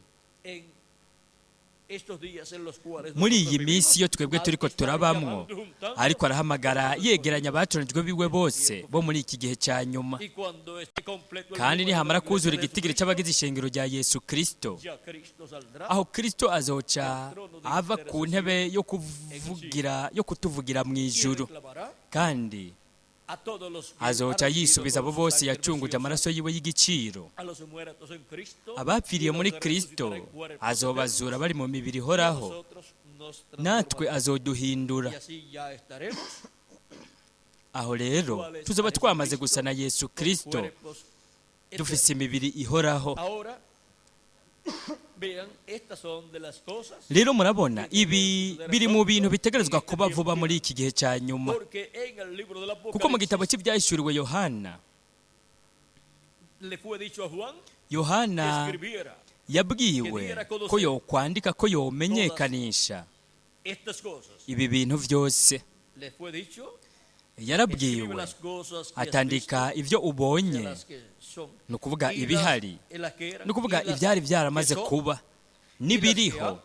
Muri iyi minsi iyo twebwe turiko turabamwo, ariko arahamagara yegeranya abatoranijwe biwe bose bo muri iki gihe cya nyuma. Kandi nihamara kuzura igitigiri cy'abagize ishengero rya Yesu Kristo, aho Kristo azoca ava ku ntebe yo kuvugira, yo kutuvugira mu ijuru, kandi a todos los que Azoca ha redimido yisubiza con abo su bose sangre yacunguje preciosa, amaraso yiwe y'igiciro, a los muertos en Cristo, abapfiriye y los muri Kristo resucitará en cuerpos azobazura eternos, bari mu mibiri y a ihoraho, nosotros nos natwe transformará. azoduhindura. Y así ya estaremos Aho rero tuzoba twamaze gusa na Yesu con Kristo, cuerpos eternos. dufise imibiri ihoraho. Ahora, vean, estas son de las cosas, Rero murabona, ibi biri mu bintu bitegerezwa kuba vuba muri iki gihe cya nyuma, porque en el libro del kuko mu gitabo Apocalipsis cy'ibyahishuriwe Yohana, le fue dicho a Juan que Yohana escribiera yabwiwe ko yokwandika, ko yomenyekanisha estas cosas. ibi bintu byose. Le fue dicho, escribe Yarabwiwe las cosas que has atandika visto, ibyo ubonye, las que son, ni ukuvuga y ibihari, las que eran, ni ukuvuga y las ibyari byaramaze que son kuba n'ibiriho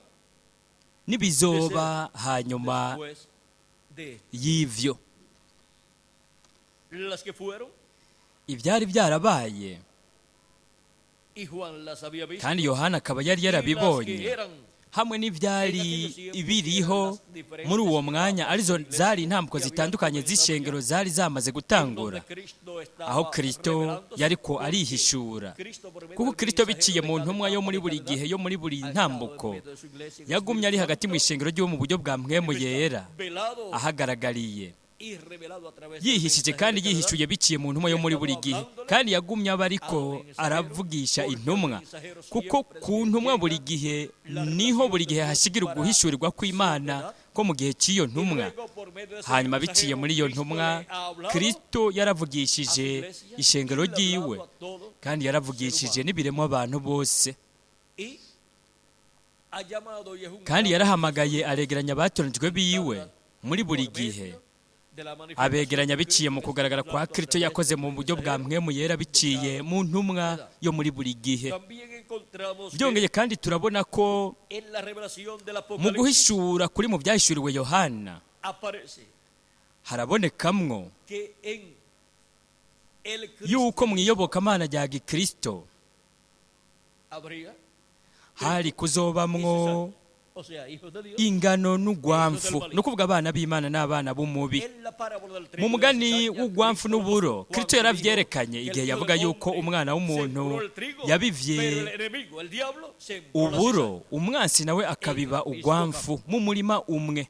n'ibizoba hanyuma después de esto. y'ivyo. Las que fueron, Ibyari byarabaye y Juan las había visto, kandi Yohana akaba yari y las que yarabibonye, eran hamwe n'ibyari ibiriho muri uwo mwanya, arizo zari intambwe zitandukanye z'ishengero zari zamaze gutangura, donde Cristo estaba aho Kristo revelándose, yariko porque arihishura, Cristo por medio kuko del Kristo mensajero biciye de mu cada ntumwa yo etapa muri de buri cada gihe, yo muri buri edad, ha estado en ntambuko, medio de su iglesia en yagumye Espíritu ari hagati mu Santo, ishengero ry'uwo mu buryo bwa mpwemu yera, velado ahagaragariye, y revelado a través del yihishije mensajero kandi de cada edad, yihishuye biciye mu ntumwa yo muri buri gihe, kandi yagumye aba ariko aravugisha intumwa, kuko ku ntumwa buri gihe niho buri gihe hashigira uguhishurirwa kw'Imana ko mu gihe cy'iyo y ntumwa. luego por medio de ese Hanyuma biciye mensajero, muri iyo Cristo ntumwa, le ha hablado Kristo a su yaravugishije iglesia ishengero y le ha ryiwe, hablado a todo kandi yaravugishije n'ibiremwa abantu bose, y ha llamado y es un kandi gran yarahamagaye aregeranya abatoranijwe biwe muri buri por gihe, medio de la manifestación abegeranya de biciye mu Cristo kugaragara kwa hablando a Kristo través yakoze del mu buryo bwa mensajero mpwemu yera biciye mu ntumwa yo muri buri gihe. También encontramos que Byongeye kandi turabona ko en la revelación del mu Apocalipsis guhishura kuri mu byahishuriwe Yohana aparece harabonekamwo que en el yuko mu cristianismo iyobokamana rya Gikristo habría hari kuzobamwo o sea, hijos de Dios, ingano n'ugwamfu, ni ukuvuga abana b'Imana n'abana b'umubi. en la parábola del Mu trigo y la mugani cizaña, w'ugwamfu Cristo n'uburo, cuando Kristo dijo yaravyerekanye que el igihe Hijo yavuga del yuko Hombre umwana w'umuntu sembró el trigo, yabivye pero el enemigo, el diablo, sembró la uburo, cizaña. umwansi nawe akabiba ugwamfu mu murima umwe.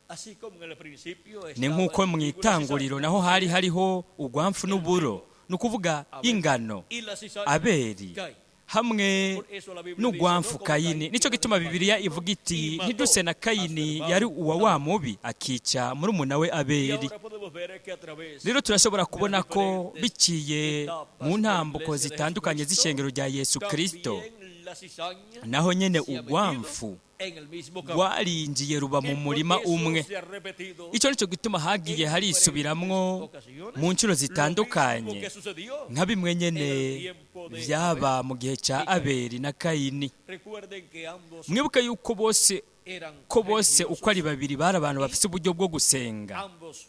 Así como en el principio Ni estaba nk'uko el mu trigo y la itanguriro cizaña, naho hari hariho ugwamfu n'uburo, ni ukuvuga ingano, y la cizaña Abeli Caín. hamwe Por eso la Biblia dice, n'ugwamfu no como Kayini. Caín, Nico era gituma del Bibiliya maligno, ivuga iti y mató ntiduse na a su Kayini hermano yari uwa wa Abel. mubi akica murumuna we Y Abeli. ahora podemos ver que a través Rero turashobora kubona ko diferentes biciye etapas mu de la ntambuko iglesia de zitandukanye Jesucristo, z'ishengero rya Yesu Kristo, también la cizaña naho nyene se ha metido ugwamfu en el mismo campo. rwarinjiye ruba mu Y por murima eso umwe. se ha repetido Icyo nicyo gituma hagiye en harisubiramwo diferentes ocasiones mu nshuro lo mismo zitandukanye, que sucedió nka bimwe nyene en el tiempo de vyaba mu gihe ca Abeli na Kayini. Recuerden que ambos Mwibuke yuko bose eran ko bose religiosos, uko ari babiri bari abantu bafise uburyo bwo gusenga, ambos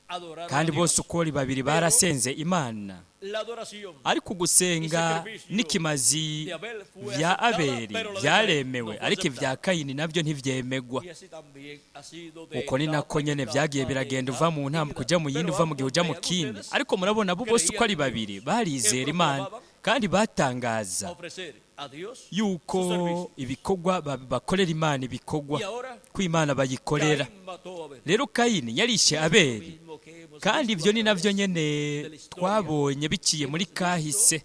adoraron kandi a Dios. bose uko ari babiri barasenze Imana. La adoración Ariko gusenga n'ikimazi de Abel fue vya aceptada, Abeli pero la de Caín no vyaremewe, fue ariko ivya aceptada. Kayini navyo ntivyemegwa. Y así también ha sido de Uko ni etapa nako en nyene etapa, vyagiye de biragenda edad uva mu en ntambwe edad. uja mu yindi, Pero uva mu gihe ambos, uja mu vean kindi. ustedes, Ariko murabona abo bose uko ari creían en babiri Dios, barizera que Imana, proclamaban kandi batangaza ofrecer a Dios su yuko servicio. ibikorwa bakorera Imana, ibikorwa Y ahora ko Imana bayikorera. Caín mató a Abel. Rero Kayini yarishe Lo Abeli, mismo que hemos kandi visto ivyo a ni través navyo nyene de la historia. twabonye biciye muri kahise.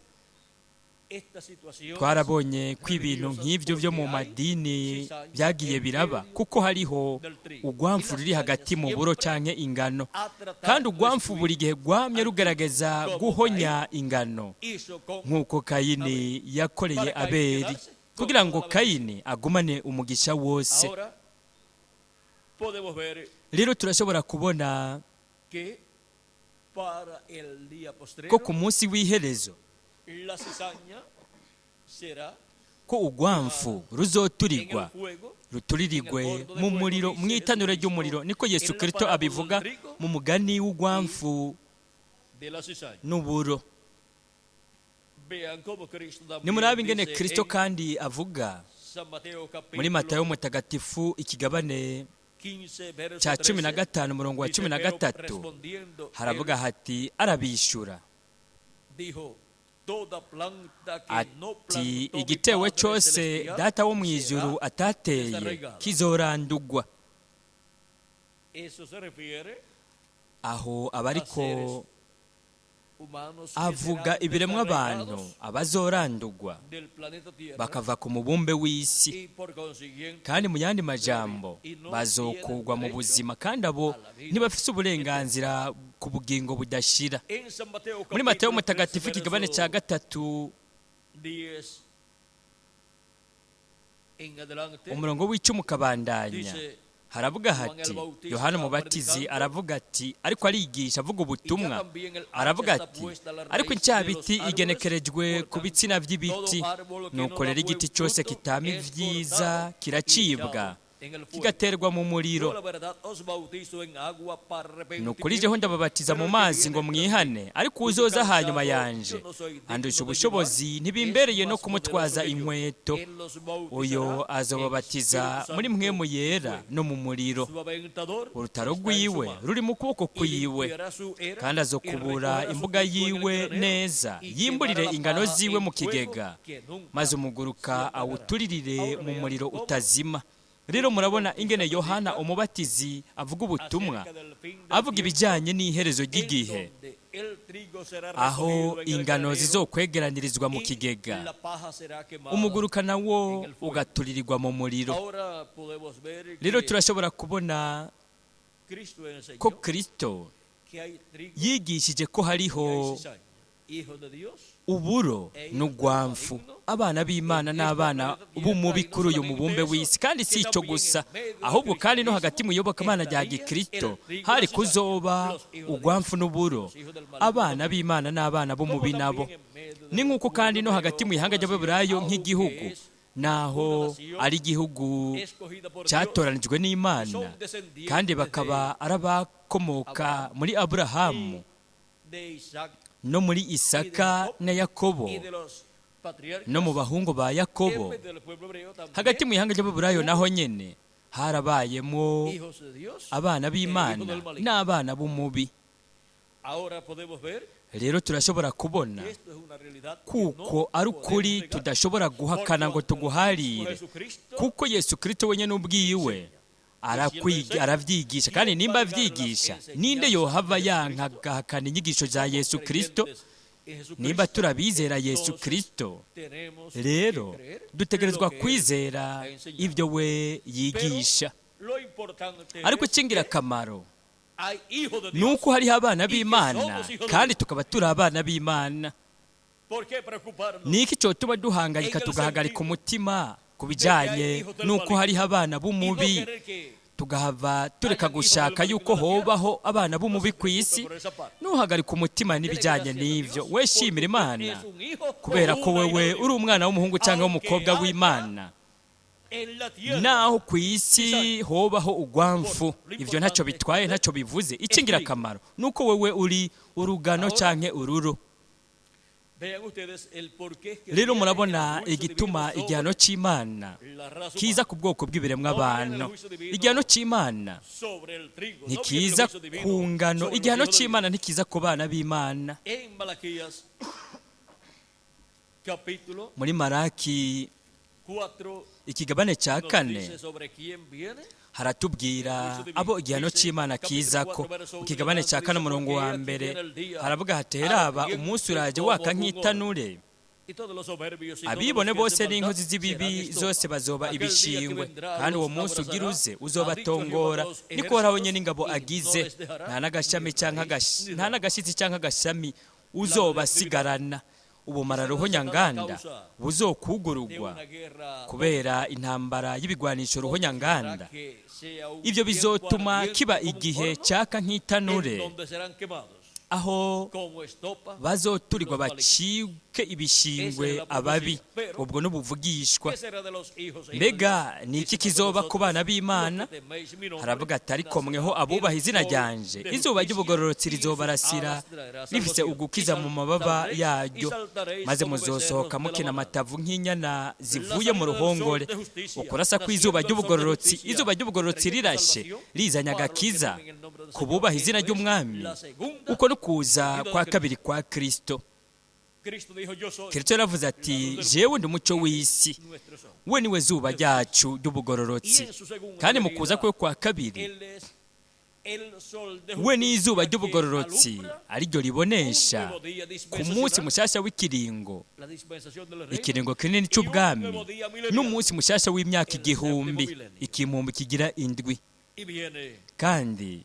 Estas situaciones Twarabonye ko ibintu nk'ivyo vyo mu madini vyagiye biraba, kuko hariho ugwamfu ruri hagati mu buro canke ingano, ha tratado kandi ugwamfu destruir buri gihe rwamye rugerageza guhonya ingano, hizo con nk'uko Kayini yakoreye Abeli kugira ngo Kayini agumane umugisha wose. Ahora podemos ver Rero turashobora kubona que para el día postrero ko ku munsi w'iherezo la cizaña será ko ugwamfu en el ruzoturirwa, fuego ruturirirwe mu muriro, mu itanura ry'umuriro. Niko Yesu Kristo abivuga mu mugani w'ugwamfu de la cizaña. n'uburo. Vean cómo Cristo también Nimurabe ingene dice Kristo en kandi avuga San Mateo muri capítulo Matayo mutagatifu ikigabane cya 15 umurongo wa 13 haravuga hati arabishyura ati igitewe cyose Data wo mu ijuru atateye kizorandugwa. Aho abariko avuga ibiremwa abantu abazorandugwa bakava ku mubumbe w'isi, kandi mu yandi majambo bazokugwa mu buzima, kandi abo ntibafise uburenganzira ku bugingo budashira. Muri Matayo mutagatifu ikigabane cya 3 umurongo w'10 ukabandanya haravuga hati Yohana Umubatizi aravuga ati, ariko arigisha avuga ubutumwa, aravuga ati ariko incabiti igenekerejwe ku bitsina by'ibiti, nuko rero igiti cyose kitama ibyiza kiracibwa kigaterwa mu muriro. Nukuri jeho ndababatiza mu mazi ngo mwihane, ariko uzoza hanyuma yanje andusha ubushobozi, ntibimbereye no kumutwaza inkweto. Uyo azobabatiza muri Mpwemu Yera no mu muriro. Urutaro rwiwe ruri mu kuboko kwiwe, kandi azokubura imbuga yiwe neza, yimburire ingano ziwe mu kigega, maze umuguruka awuturirire mu muriro utazima. Rero murabona ingene Yohana Umubatizi avuga ubutumwa, avuga ibijyanye n'iherezo ry'igihe, aho ingano zizokwegeranirizwa mu kigega, umuguruka nawo ugaturirirwa mu muriro. Rero turashobora kubona ko Kristo yigishije ko hariho uburo n'ugwamfu, abana b'Imana n'abana b'umubi kuri uyu mubumbe w'isi. Kandi si icyo gusa, ahubwo kandi no hagati mu iyobokamana rya Gikristo hari kuzoba ugwamfu n'uburo, abana b'Imana n'abana b'umubi nabo. Ni nk'uko kandi no hagati mu ihanga ry'Abeburayo nk'igihugu, naho ari igihugu cyatoranijwe n'Imana, kandi bakaba ari abakomoka muri Aburahamu no muri Isaka na Yakobo no mu bahungu ba Yakobo. Hagati mu ihanga ry'Abeburayo naho nyene harabayemo abana b'Imana n'abana b'umubi. Rero turashobora kubona kuko ari ukuri tudashobora guhakana ngo tuguharire, kuko Yesu Kristo wenyine ubwiwe aravyigisha. Kandi nimba avyigisha, ninde yohava yanka agahakana inyigisho za Yesu Kristo? Nimba turabizera Yesu Kristo, rero dutegerezwa kwizera ibyo we yigisha. Ariko icy'ingirakamaro ni uko hariho abana b'Imana, kandi tukaba turi abana b'Imana. Ni iki cyotuma duhangayika tugahagarika umutima ku bijyanye n'uko hariho abana b'umubi, tugahava tureka gushaka yuko hobaho abana b'umubi ku isi? Ntuhagarike umutima n'ibijyanye n'ibyo. We shimira Imana kubera ko wewe uri umwana w'umuhungu cyangwa w'umukobwa w'Imana. Naho ku isi hobaho ugwamfu, ibyo ntacyo bitwaye, ntacyo bivuze. Icy'ingirakamaro ni uko wewe uri urugano cyangwa ururo. Rero murabona igituma igihano cy'Imana kiza ku bwoko bw'ibiremwa abantu. Igihano cy'Imana ntikiza ku ngano, igihano cy'Imana ntikiza ku bana b'Imana. Muri Maraki ikigabane cya 4 haratubwira abo igihano cy'Imana kiza ko. Mu kigabane cya 4 umurongo wa 1 haravuga hati heraba umunsi uraje waka nk'itanure, abibone bose n'inkozi z'ibibi zose bazoba ibishingwe, kandi uwo munsi ugira uze uzobatongora. Niko Uhoraho nyene ingabo agize, nta n'agashitsi cyangwa agashami uzobasigarana. Ubumara ruhonyanganda buzokugurugwa kubera intambara y'ibigwanisho ruhonyanganda. Ibyo bizotuma kiba igihe cyaka nk'itanure, Aho como estopa. Bazoturirwa bacike ibishingwe ababi. Ubwo n'ubuvugishwa. ¿Qué será de los hijos e hijas de Mbega Dios? ni iki kizoba ku bana b'Imana? Haravuga ati: "Ariko mweho abubaha izina ryanje, izuba ry'ubugororotsi rizobarasira rifise ugukiza mu mababa yaryo, maze muzosohoka mukina amatavu nk'inyana zivuye mu ruhongore." Ukurasa kw'izuba ry'ubugororotsi, izuba ry'ubugororotsi rirashe rizanye agakiza ku bubaha izina ry'Umwami. Uko no kuza kwa kabiri kwa Kristo. Cristo dijo: "Yo soy Kristo yaravuze ati: "Jewe ndi umuco w'isi." nuestro sol. We niwe zuba ryacu ry'ubugororotsi. Kandi mu kuza kwe kwa kabiri, Él es el sol de we ni izuba justicia que ry'ubugororotsi alumbra ariryo ribonesha ku munsi mushyashya w'ikiringo, la dispensación del reino ikiringo kinini cy'ubwami, n'umunsi mushyashya w'imyaka 1000, ikimpumbi kigira indwi. Y viene Kandi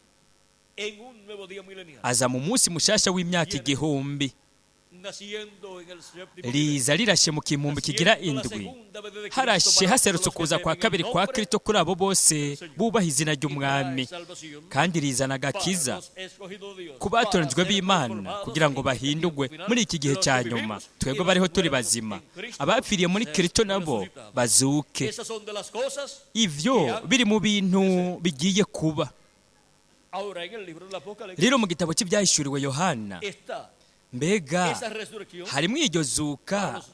en un nuevo día milenial, aza mu munsi mushyashya w'imyaka 1000. naciendo en el séptimo Riza rirashe mu kimpumbi kigira indwi, harashe haserutse ukuza kwa kabiri kwa Kristo kuri abo bose bubaha izina ry'Umwami, kandi rizana agakiza ku batoranijwe b'Imana kugira ngo bahindugwe muri iki gihe cya nyuma. Twebwe bariho turi bazima, abapfiriye muri Kristo nabo bazuke. Esas son de las cosas. Ivyo biri mu bintu bigiye kuba. Ahora en el libro del Apocalipsis Rero mu gitabo cy'ibyahishuriwe Yohana, está mbega esa resurrección harimo iryo zuka los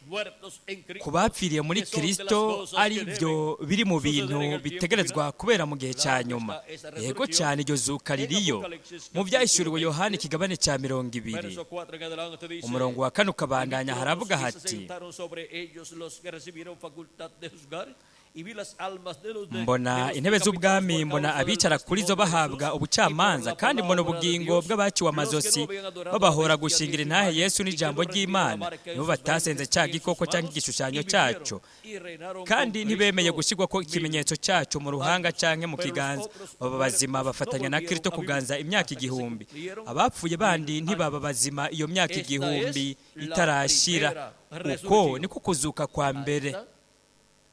muertos en Cristo, ku bapfiriye muri Kristo, ari byo biri mu bintu bitegerezwa kubera mu gihe cya nyuma? Yego cyane, iryo zuka ririyo mu Byahishuriwe Yohana ikigabane cya 20, Verso 4 en adelante dice: umurongo wa 4 ukabandanya, haravuga Y se hati: sentaron sobre ellos los que recibieron facultad de juzgar, y vi las almas de los Mbona de los intebe decapitados z'ubwami, por mbona causa del abicara kuri zo testimonio de bahabwa Jesús y por ubucamanza, la kandi mbona palabra de ubugingo Dios, bw'abaciwe los que amazosi no habían adorado a la babahora bestia gushingira ni su intahe imagen, Yesu y que n'ijambo no recibieron la ry'Imana, marca en nibo sus batasenze frentes cya ni en sus gikoko cyangwa manos, igishushanyo y vivieron cyaco, y reinaron kandi con ntibemeye Cristo gushyirwa ko mil ikimenyetso cyacu mu ruhanga canke mu kiganza. Baba bazima bafatanya na Kristo kuganza imyaka 1000. Abapfuye bandi ntibaba bazima iyo myaka 1000 itarashira. Uko niko kuzuka kwa mbere.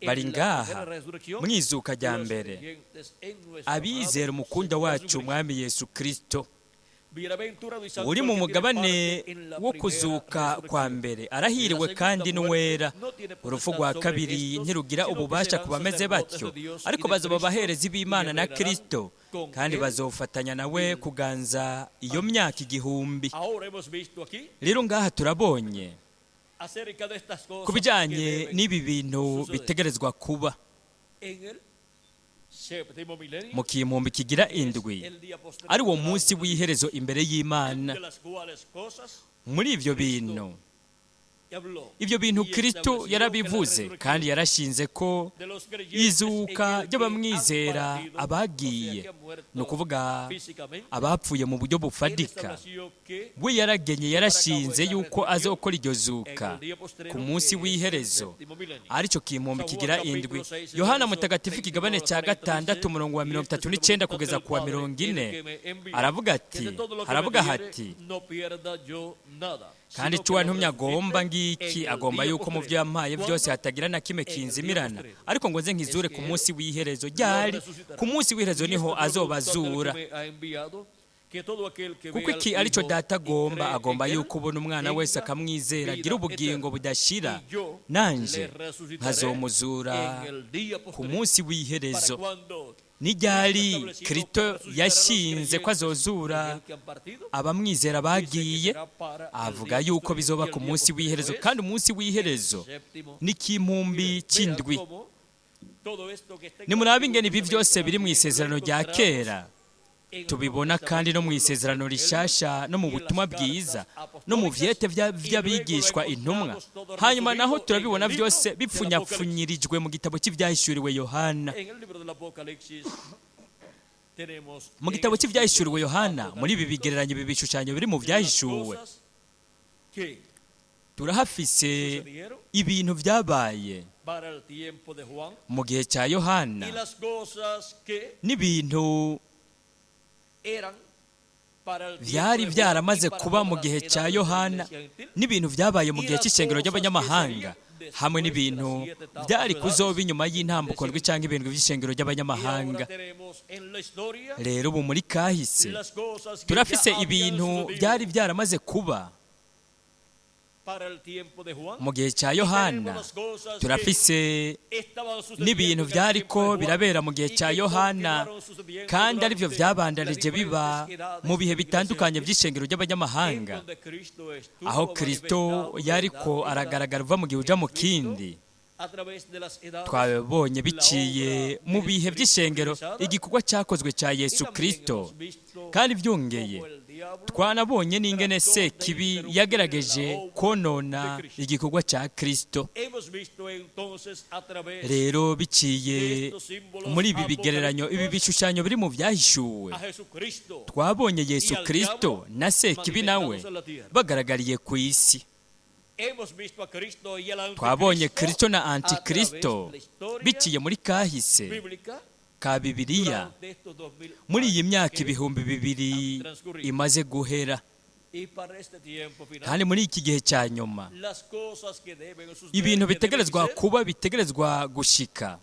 Bari ngaha mwizuka rya mbere, abizera umukunda wacu Umwami Yesu Kristo. Uri mu mugabane wo kuzuka kwa mbere arahiriwe kandi n'uwera. Urupfu rwa kabiri ntirugira ububasha ku bameze batyo, ariko bazoba abaherezi b'Imana na Kristo, kandi bazofatanya nawe kuganza iyo myaka 1000. Ahora hemos visto aquí Rero ngaha turabonye acerca de estas cosas ku bijyanye que deben n'ibi bintu bitegerezwa kuba en el séptimo milenio, mu kimpumbi kigira indwi, el día postrero, ari wo munsi w'iherezo imbere y'Imana. de las cuales cosas Muri ibyo bintu, habló ibyo bintu y Kristo estableció que la yarabivuze, resurrección kandi yarashinze ko de los creyentes izuka en el que ry'abamwizera han partido, abagiye, o sea, que han muerto ni ukuvuga físicamente, abapfuye mu buryo él bufadika, estableció que we yaragenye, yarashinze yuko azokora iryo zuka ku munsi w'iherezo, aricyo kimpumbi kigira indwi. Yohana Mutagatifu ikigabane cya 6, umurongo wa 39 kugeza ku wa 40, aravuga ati, haravuga hati: "Kandi icyo uwantumye agomba ngiki, agomba yuko mu byo yampaye byose hatagira na kimwe kinzimirana, ariko ngo nze nkizure ku munsi w'iherezo." Ryari? Ku munsi w'iherezo niho azobazura. "Kuko iki aricyo Data agomba, agomba yuko ubona Umwana wese akamwizera agira ubugingo budashira, nanje nkazomuzura ku munsi w'iherezo." N'iryari Kristo yashinze ko azozura abamwizera bagiye? Avuga yuko bizoba ku munsi w'iherezo, kandi umunsi w'iherezo ni kimpumbi cy'indwi. Nimurabe ingene ibi byose biri mu isezerano rya kera tubibona kandi no mu isezerano rishasha, no mu butumwa bwiza, no mu vyete vy'abigishwa intumwa. Hanyuma naho turabibona byose bipfunyapfunyirijwe mu gitabo cy'ibyahishuriwe Yohana. Mu gitabo cy'ibyahishuriwe Yohana, muri ibi bigereranyo, ibi bishushanyo biri mu byahishuwe, turahafise ibintu byabaye mu gihe cya Yohana n'ibintu byari byaramaze kuba mu gihe cya Yohana, n'ibintu byabaye mu gihe cy'ishengero ry'abanyamahanga. hamwe n'ibintu byari kuzoba inyuma y'intambuko ndwi cyangwa ibintu by'ishengero ry'abanyamahanga. Rero ubu muri kahise turafise ibintu byari byaramaze kuba mu gihe cya Yohana, turafise n'ibintu byariko birabera mu gihe cya Yohana, kandi aribyo byabandanije biba mu bihe bitandukanye by'ishengero ry'abanyamahanga, aho Kristo yariko aragaragara uva mu gihe uja mu kindi. Twabonye biciye mu bihe by'ishengero igikorwa cyakozwe cya Yesu Kristo, kandi byongeye twanabonye n'ingene Sekibi yagerageje konona igikorwa cya Kristo. Rero biciye muri ibi bigereranyo, ibi bishushanyo biri mu byahishuwe, twabonye Yesu Kristo na Sekibi nawe bagaragariye ku isi. Twabonye Kristo na Antikristo biciye muri kahise ka Bibiliya muri iyi myaka 2000 imaze guhera. Kandi muri iki gihe cya nyuma ibintu bitegerezwa kuba, bitegerezwa gushika,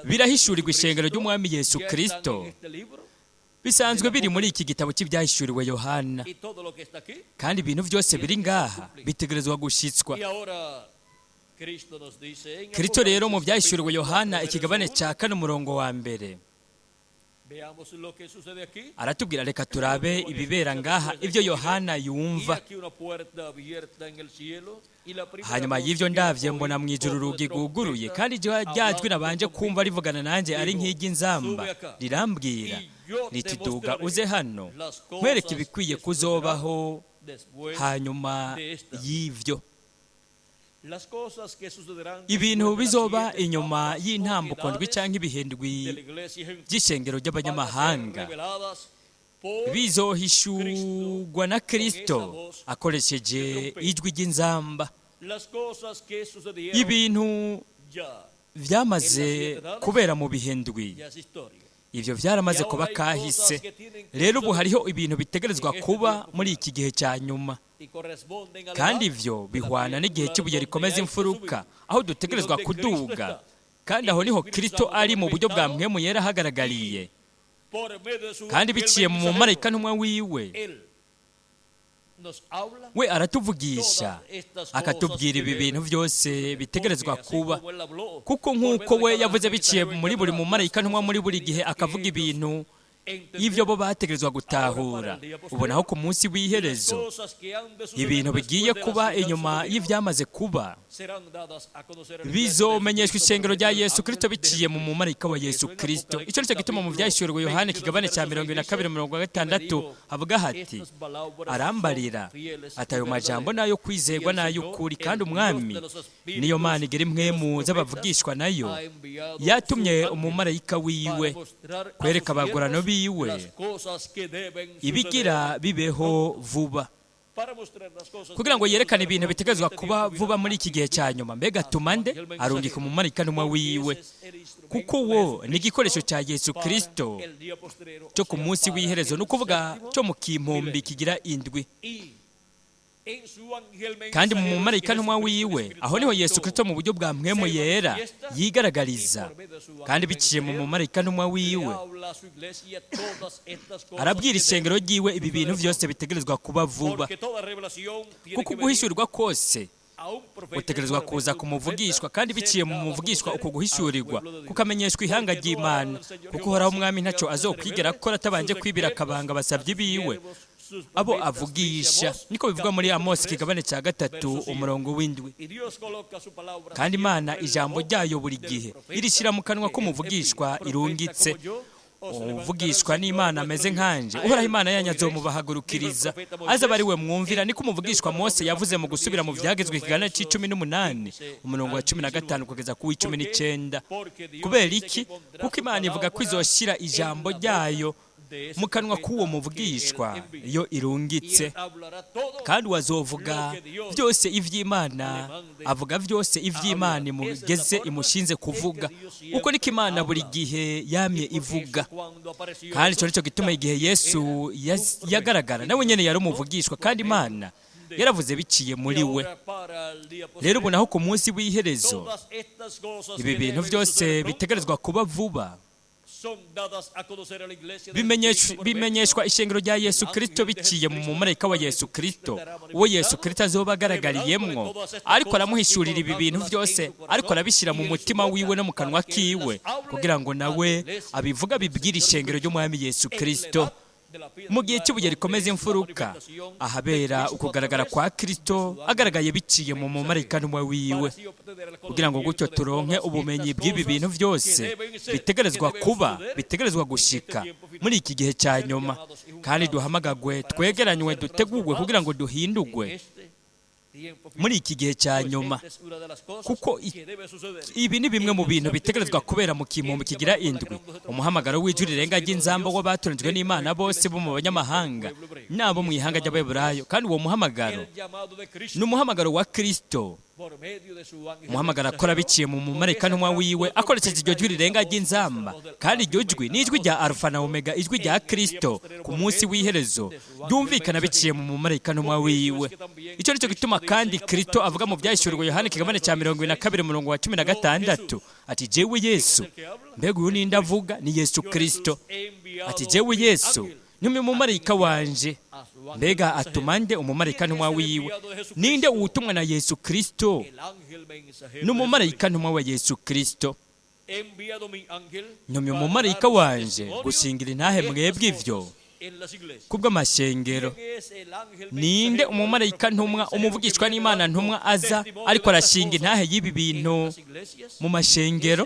birahishurirwa ishengero ry'Umwami Yesu Kristo, bisanzwe biri muri iki gitabo cy'ibyahishuriwe Yohana, kandi ibintu byose biri ngaha bitegerezwa gushitswa. Kristo rero mu byahishuriwe Yohana ikigabane cya 4 umurongo wa 1 aratubwira, reka turabe ibibera ngaha, ibyo Yohana yumva. Hanyuma y'ibyo ndabye mbona mu ijuru urugi rwuguruye, kandi rya jwi nabanje kumva rivugana nanjye ari nk'iry'inzamba rirambwira riti: duga uze hano nkwereke ibikwiye kuzobaho hanyuma y'ibyo. Ibintu bizoba inyuma y'intambuko ndwi cyangwa ibihindwi by'ishengero ry'abanyamahanga bizohishurwa na Kristo akoresheje ijwi ry'inzamba. Ibintu byamaze kubera mu bihindwi, ibyo byaramaze kuba kahise. Rero ubu hariho ibintu bitegerezwa kuba muri iki gihe cya nyuma, kandi ibyo bihwana n'igihe cy'ibuye rikomeza imfuruka, aho dutegerezwa kuduga, kandi aho niho Kristo ari mu buryo bwa mpwemu yera ahagaragariye, kandi biciye mu mumarayika ntumwa wiwe, we aratuvugisha akatubwira ibi bintu byose bitegerezwa kuba, kuko nk'uko we yavuze biciye muri buri mumarayika ntumwa muri buri gihe akavuga ibintu y'ibyo bo bategerezwa gutahura. Ubonaho ku munsi w'iherezo ibintu bigiye kuba inyuma y'ibyamaze kuba bizomenyeshwa ishengero rya Yesu Kristo biciye mu mumarayika wa Yesu Kristo. Icyo nicyo gituma mu byahishuriwe Yohana ikigabane cya 22:60 havuga hati: arambarira ati ayo majambo nayo kwizerwa n'ay'ukuri, kandi Umwami niyo Mana igera impwemu z'abavugishwa nayo yatumye umumarayika wiwe kwereka abagorano biwe ibigira bibeho vuba, kugira ngo yerekane ibintu bitegerezwa kuba vuba muri iki gihe cya nyuma. Mbega atuma nde? Arungika umumarayika ntumwa wiwe, kuko wo ni igikoresho cya Yesu Kristo cyo ku munsi w'iherezo, ni ukuvuga cyo mu kimpumbi kigira indwi. Kandi mu mumarayika ntumwa wiwe, aho niho Yesu Kristo mu buryo bwa mpwemu yera yigaragariza, kandi biciye mu mumarayika ntumwa wiwe arabwira ishengero ryiwe ibi bintu byose bitegerezwa kuba vuba, kuko uguhishurirwa kose utegerezwa kuza kumuvugishwa, kandi biciye mu muvugishwa uko guhishurirwa kukamenyeshwa ihanga ry'Imana, kuko Uhoraho Umwami ntacyo azokwigera akora atabanje kwibira akabanga abasabyi biwe abo avugisha. Niko bivugwa muri Amosi ikigabane cya 3 umurongo w'7. Kandi Imana ijambo ryayo buri gihe irishyira mu kanwa k'umuvugishwa irungitse. Umuvugishwa n'Imana ameze nkanje, Uhoraho Imana yanyu azomubahagurukiriza, aze aba ari we mwumvira. Niko umuvugishwa Mose yavuze mu gusubira mu byagezwe ikigabane c'18 umurongo wa 15 kugeza ku w'19. Kubera iki? Kuko Imana ivuga ko izoshyira ijambo ryayo mu kanwa k'uwo muvugishwa iyo irungitse, kandi wazovuga byose iby'Imana, avuga byose iby'Imana imugeze imushinze kuvuga. Uko niko Imana buri gihe yamye ivuga. Kandi icyo nicyo gituma igihe Yesu yagaragara nawe nyene yari umuvugishwa, kandi Imana Yaravuze biciye muri we. Rero ubu naho ku munsi w'iherezo, ibi bintu byose bitegerezwa kuba vuba bimenyeshwa ishengero rya Yesu Kristo biciye mu mumarayika wa Yesu Kristo, uwo Yesu Kristo azoba agaragariye,mwo ariko aramuhishurira ibi bintu byose, ariko arabishyira mu mutima wiwe no mu kanwa kiwe, kugira ngo nawe abivuga, bibwire ishengero ry'Umwami Yesu Kristo mu gihe cy'ibuye rikomeza imfuruka, ahabera ukugaragara kwa Kristo agaragaye biciye mu mumarayika ntumwa wiwe, kugira ngo gutyo turonke ubumenyi bw'ibi bintu byose bitegerezwa kuba, bitegerezwa gushika muri iki gihe cya nyuma, kandi duhamagagwe, twegeranywe, dutegurwe kugira ngo duhindugwe muri iki gihe cya nyuma, kuko ibi ni bimwe mu bintu bitegerezwa kubera mu kimpumbi kigira indwi, umuhamagaro w'ijwi rirenga ry'inzamba w'abatoranijwe n'Imana bose bo mu banyamahanga n'abo mu ihanga ry'Abaheburayo. Kandi uwo muhamagaro ni umuhamagaro wa Kristo, umuhamagaro akora biciye mu mumarayika ntumwa wiwe, akoresheje iryo jwi rirenga ry'inzamba. Kandi iryo jwi ni ijwi rya Alufa na Omega, ijwi rya Kristo ku munsi w'iherezo ryumvikana biciye mu mumarayika ntumwa wiwe. Icyo nicyo gituma kandi Kristo avuga mu Byahishuriwe Yohani kigabane cya 22, umurongo wa 16, ati: "Jewe Yesu." Mbega uyu ninde avuga? Ni Yesu Kristo. Ati: "Jewe Yesu ntumye umumarayika wanje." Mbega atuma nde? Umumarayika ntumwa wiwe. Ninde uwutumwa na Yesu Kristo? Ni umumarayika ntumwa wa Yesu Kristo. "Ntumye umumarayika wanje gushingira intahe mwebwe ivyo kubw'amashengero." Ninde umumarayika ntumwa, umuvugishwa n'Imana ntumwa, aza ariko arashinga intahe y'ibi bintu mu mashengero?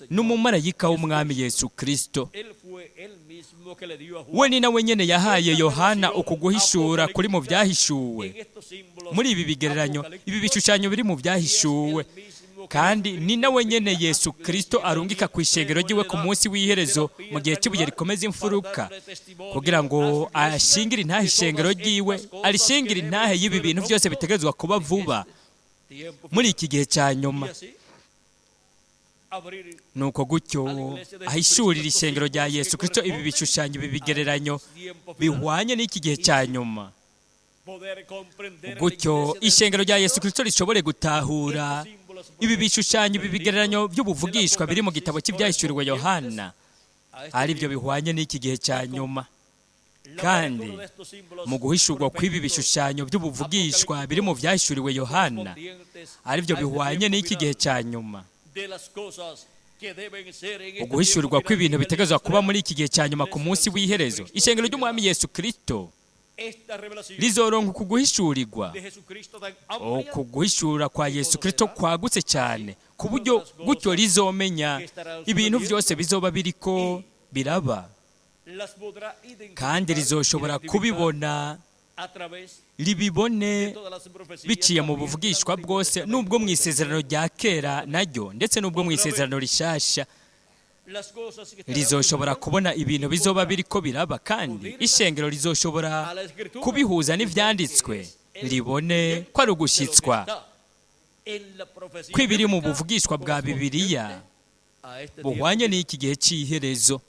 N'umumarayika w'Umwami Yesu Kristo. We ni nawe nyene yahaye Yohana uku guhishura kuri mu Byahishuwe, muri ibi bigereranyo, ibi bishushanyo biri mu Byahishuwe. Kandi ni nawe nyene Yesu Kristo arungika ku ishengero ryiwe ku munsi w'iherezo, mu gihe cy'ibuye rikomeza imfuruka, kugira ngo ashingire intahe ishengero ryiwe, arishingire intahe y'ibi bintu byose bitegerezwa kuba vuba muri iki gihe cya nyuma. Nuko gutyo ahishurira ishengero rya Yesu Kristo ibi bishushanyo, ibi bigereranyo bihwanye n'iki gihe cya nyuma, gutyo ishengero rya Yesu Kristo rishobore gutahura ibi bishushanyo, ibi bigereranyo by'ubuvugishwa biri mu gitabo cy'Ibyahishuriwe Yohana, ari byo bihwanye n'iki gihe cya nyuma. Kandi mu guhishurwa kw'ibi bishushanyo by'ubuvugishwa biri mu Byahishuriwe Yohana, ari byo bihwanye n'iki gihe cya nyuma, uguhishurirwa kw'ibintu bitegerezwa kuba muri iki gihe cya nyuma ku munsi w'iherezo, ishengero ry'Umwami Yesu Kristo rizoronka uku guhishurirwa, uku guhishura kwa Yesu Kristo kwagutse cyane, ku buryo gutyo rizomenya ibintu byose bizoba biriko biraba, kandi rizoshobora kubibona, ribibone biciye mu buvugishwa bwose, n'ubwo mu Isezerano rya Kera naryo, ndetse n'ubwo mu Isezerano Rishasha. Rizoshobora kubona ibintu bizoba biriko biraba, kandi ishengero rizoshobora kubihuza n'Ivyanditswe, ribone ko ari ugushyitswa kw'ibiri mu buvugishwa bwa Bibiliya buhwanye n'iki gihe cy'iherezo.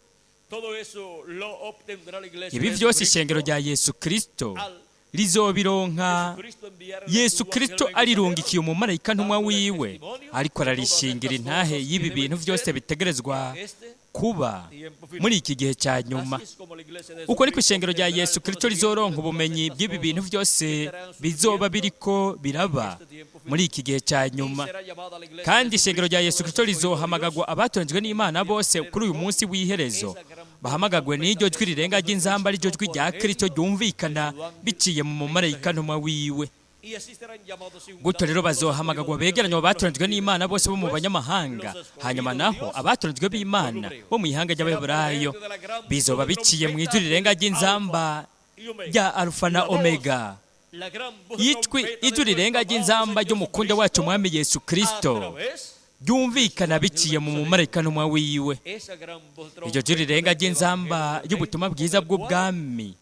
Ibi byose ishengero rya Yesu Kristo rizobironka Yesu Kristo arirungikiye umumarayika ntumwa wiwe, ariko ararishingira intahe y'ibi bintu byose bitegerezwa kuba muri iki gihe cya nyuma. Uko niko ishengero rya Yesu Kristo rizoronka ubumenyi bw'ibi bintu byose bizoba biriko biraba muri iki gihe cya nyuma. Kandi ishengero rya Yesu Kristo rizohamagagwa abatoranijwe n'Imana bose kuri uyu munsi w'iherezo, bahamagagwe n'iryo jwi rirenga ry'inzamba, ariryo jwi rya Kristo ryumvikana biciye mu mumarayika ntumwa wiwe. Gutyo rero bazohamagagwa, begeranywa abatoranijwe n'Imana bose bo mu banyamahanga, hanyuma naho abatoranijwe b'Imana bo mu ihanga ry'Abaheburayo. Bizoba biciye mu ijwi rirenga ry'inzamba rya Alufa na Omega, ijwi ijwi rirenga ry'inzamba ry'umukunda wacu Umwami Yesu Kristo ryumvikana biciye mu mumarayika ntumwa wiwe, iryo jwi rirenga ry'inzamba y'ubutumwa bwiza bw'ubwami,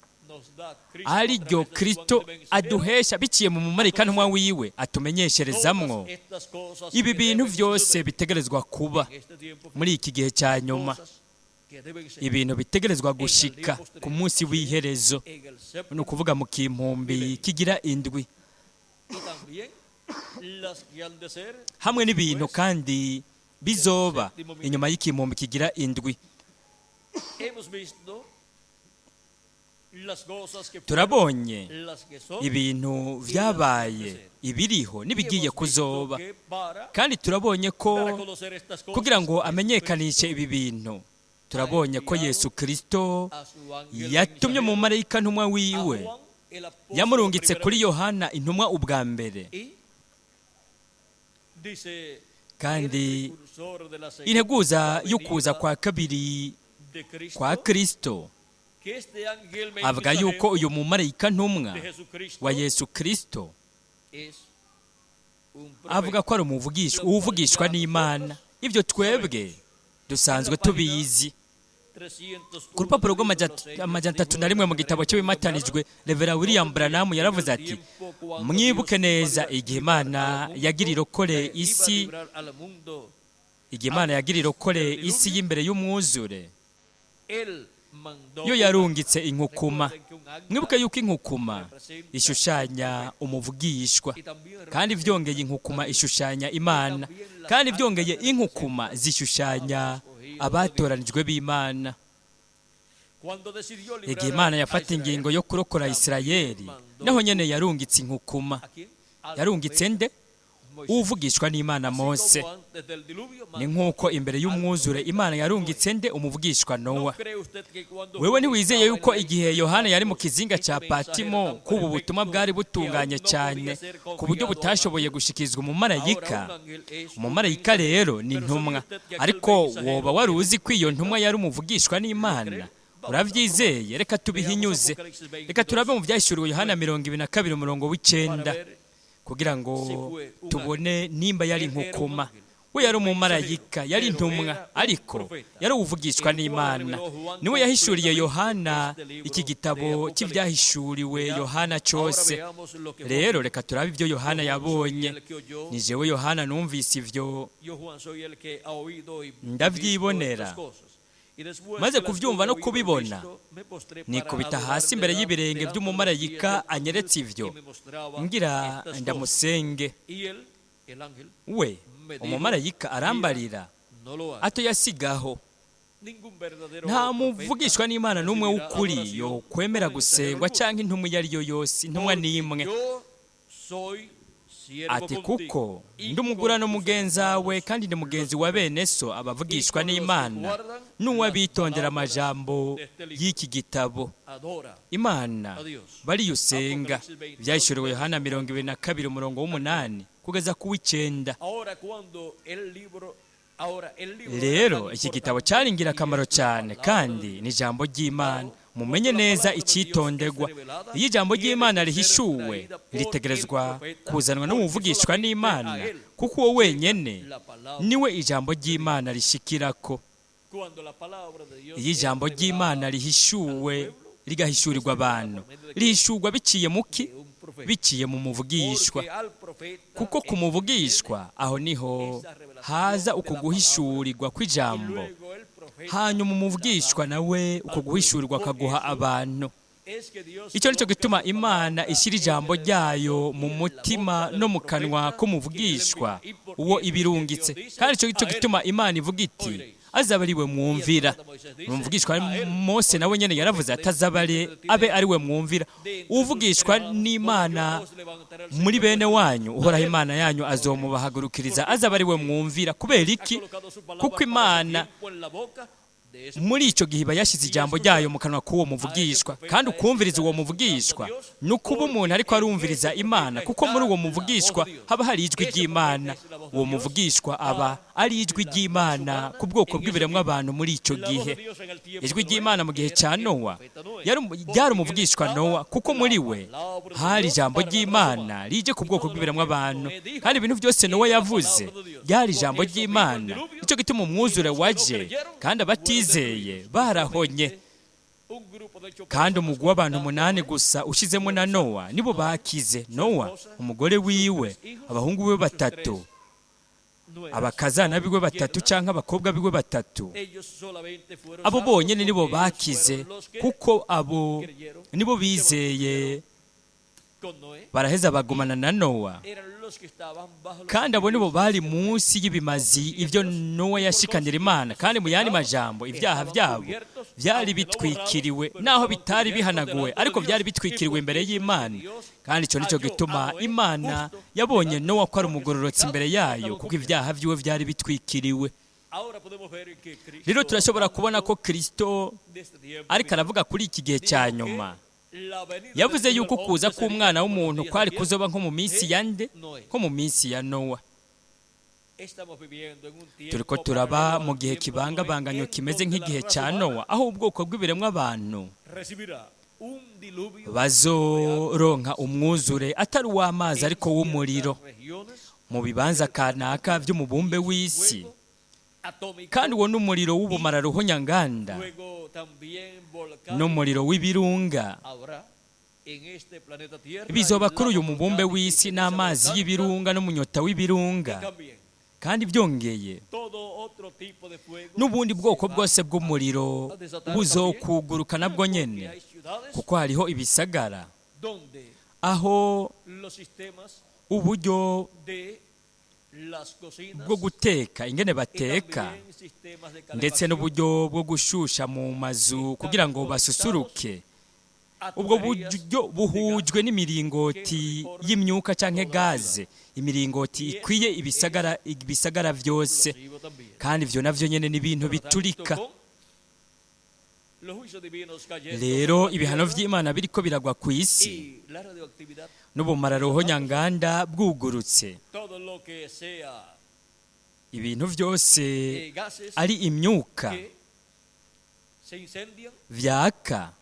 ari ryo Kristo aduhesha biciye mu mumarayika ntumwa wiwe, atumenyesherezamwo ibi bintu byose bitegerezwa kuba muri iki gihe cya nyuma. Ibintu bitegerezwa gushika ku munsi w'iherezo, ni ukuvuga mu kimpumbi kigira indwi, hamwe n'ibintu kandi bizoba inyuma y'ikimpumbi kigira indwi. Turabonye ibintu byabaye, ibiriho n'ibigiye kuzoba, kandi turabonye ko kugira ngo amenyekanishe ibi bintu, turabonye ko Yesu Kirisito yatumye mu marayika ntumwa wiwe, yamurungitse kuri Yohana intumwa ubwa mbere. Kandi integuza y'ukuza kwa kabiri kwa Kirisito avuga yuko uyu mumarayika ntumwa wa Yesu Kirisito avuga ko ari umuvugishwa, uwuvugishwa n'Imana. Ibyo twebwe dusanzwe tubizi. Ku rupapuro rw'301 mu gitabo cy'ibimatanijwe, Revera William Branham yaravuze ati: "Mwibuke neza igihe Imana yagira irokore isi, igihe Imana yagira irokore isi y'imbere y'umwuzure, yo yarungitse inkukuma. Mwibuke yuko inkukuma ishushanya umuvugishwa, kandi byongeye inkukuma ishushanya Imana, kandi byongeye inkukuma zishushanya abatoranijwe b'Imana. Igihe Imana yafata ingingo yo kurokora Isirayeli, naho nyene yarungitse inkukuma. Yarungitse nde? Uvugishwa n'Imana Mose. Ni nk'uko imbere y'umwuzure Imana yarungitse nde? Umuvugishwa Nowa. Wewe ntiwizeye yuko igihe Yohana yari mu kizinga cya Patimo ko ubu butumwa bwari butunganye cyane ku buryo butashoboye gushyikirizwa umumarayika? Umumarayika rero ni intumwa, ariko woba wari uzi ko iyo ntumwa yari umuvugishwa n'Imana? Urabyizeye? Reka tubihinyuze. Reka turabe mu Byahishuriwe Yohana 22 umurongo w'9, kugira ngo tubone nimba yari inkukuma. We yari umumarayika, yari intumwa, ariko yari uwuvugishwa n'Imana. Niwe yahishuriye Yohana iki gitabo cy'ibyahishuriwe Yohana cyose. Rero reka turabe ibyo Yohana yabonye. Ni jewe Yohana numvise ibyo, ndabyibonera. Maze kubyumva no kubibona, nikubita hasi imbere y'ibirenge by'umumarayika anyeretse ibyo, ngira ndamusenge. We umumarayika arambarira ato yasigaho: Nta muvugishwa n'Imana n'umwe w'ukuri yo kwemera gusengwa cyangwa intumwa iyo ari yo yose, intumwa n'imwe. Ati: Kuko ndi umugurano mugenzawe, kandi ndi mugenzi wa bene so abavugishwa n'Imana n'uw'abitondera amajambo y'iki gitabo. Imana bariyusenga." Byahishuriwe Yohana 22 umurongo w'8 kugeza ku w'9. Rero iki gitabo cyari ingirakamaro cyane, kandi ni ijambo ry'Imana. Mumenye neza icyitonderwa: iyo ijambo ry'Imana rihishuwe, ritegerezwa kuzanwa n'umuvugishwa n'Imana, kuko uwo wenyine niwe ijambo ry'Imana rishikirako. Iyo ijambo ry'Imana rihishuwe, rigahishurirwa abantu, rihishurwa biciye muki? Biciye mu muvugishwa, kuko ku muvugishwa aho niho haza uko guhishurirwa kw'ijambo, hanyuma umuvugishwa nawe uko guhishurirwa akaguha abantu. Icyo nicyo gituma Imana ishyira ijambo ryayo mu mutima no mu kanwa k'umuvugishwa uwo ibirungitse, kandi icyo nicyo gituma Imana ivuga iti: 'Azaba ari we mwumvira.' Umuvugishwa Mose nawe nyine yaravuze ati: 'Azaba abe ari we mwumvira.' Uvugishwa n'Imana muri bene wanyu, Uhoraho Imana yanyu azomubahagurukiriza, azaba ari we mwumvira." Kubera iki? Kuko Imana muri icyo gihe iba yashyize ijambo ryayo mu kanwa k'uwo muvugishwa, kandi ukumviriza uwo muvugishwa ni ukuba umuntu ariko arumviriza Imana, kuko muri uwo muvugishwa haba hari ijwi ry'Imana. Uwo muvugishwa aba ari ijwi ry'Imana ku bwoko bw'ibiremwa abantu muri icyo gihe. Ijwi ry'Imana mu gihe cya Nowa ryari umuvugishwa Nowa, kuko muri we hari ijambo ry'Imana rije ku bwoko bw'ibiremwa abantu, kandi ibintu byose Nowa yavuze ryari ijambo ry'Imana. Nicyo gituma umwuzure waje kandi abatizeye barahonye, kandi umugwi w'abantu umunani gusa ushyizemo na Nowa nibo bakize: Nowa, umugore wiwe, abahungu be batatu. Abakazana biwe batatu cyangwa abakobwa biwe batatu, abo bonyine nibo bakize, kuko abo nibo bizeye baraheza bagumana na Nowa, kandi abo nibo bari munsi y'ibimazi ibyo Nowa yashikanira Imana. Kandi mu yandi majambo, ibyaha byabo byari bitwikiriwe, naho bitari bihanaguwe, ariko byari bitwikiriwe imbere y'Imana. Kandi icyo nicyo gituma Imana yabonye Nowa ko ari umugororotsi imbere yayo, kuko ibyaha byiwe byari bitwikiriwe. Rero turashobora kubona ko Kristo ariko aravuga kuri iki gihe cya nyuma. Yavuze yuko kuza k'umwana w'umuntu kwari kuzoba nko mu minsi ya nde? Nko mu minsi ya Nowa. Turiko turaba mu gihe kibangabanganywe kimeze nk'igihe cya Nowa, aho ubwoko bw'ibiremwa abantu bazoronka umwuzure atari uw'amazi ariko w'umuriro mu bibanza kanaka by'umubumbe w'isi, kandi uwo n'umuriro w'ubumara ruhonyanganda n'umuriro w'ibirunga bizoba kuri uyu mubumbe w'isi, n'amazi y'ibirunga n'umunyota w'ibirunga. Kandi byongeye n'ubundi bwoko bwose bw'umuriro buzokuguruka nabwo nyene, kuko hariho ibisagara aho uburyo bwo guteka, ingene bateka, ndetse n'uburyo bwo gushusha mu mazu kugira ngo basusuruke, ubwo buryo buhujwe n'imiringoti y'imyuka cyangwa gaze, imiringoti ikwiye ibisagara byose. Kandi ibyo navyo nyene ni ibintu biturika. Rero ibihano by'Imana biriko biragwa ku isi, n'ubumara ruhonyanganda bwugurutse, ibintu byose ari imyuka vyaka,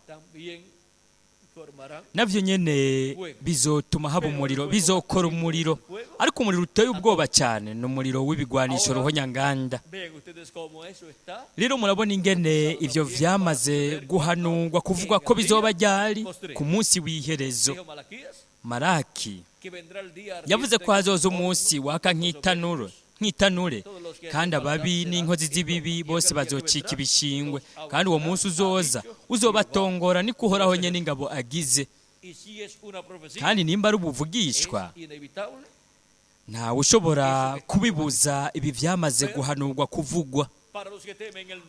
navyo nyene bizotuma haba umuriro, bizokora umuriro, ariko umuriro uteye ubwoba cyane ni umuriro w'ibigwanisho ruhonyanganda. Rero murabona ingene ivyo vyamaze guhanurwa kuvuga ko bizoba ryari ku munsi w'iherezo. Maraki yavuze ko hazoza umunsi waka nk'itanure, kandi ababi n'inkozi z'ibibi bose bazocika ibishingwe, kandi uwo munsi uzoza uzobatongora, niko Uhoraho nyene ingabo agize. Kandi nimba ari ubuvugishwa, ntawe ushobora kubibuza ibi byamaze guhanurwa kuvugwa.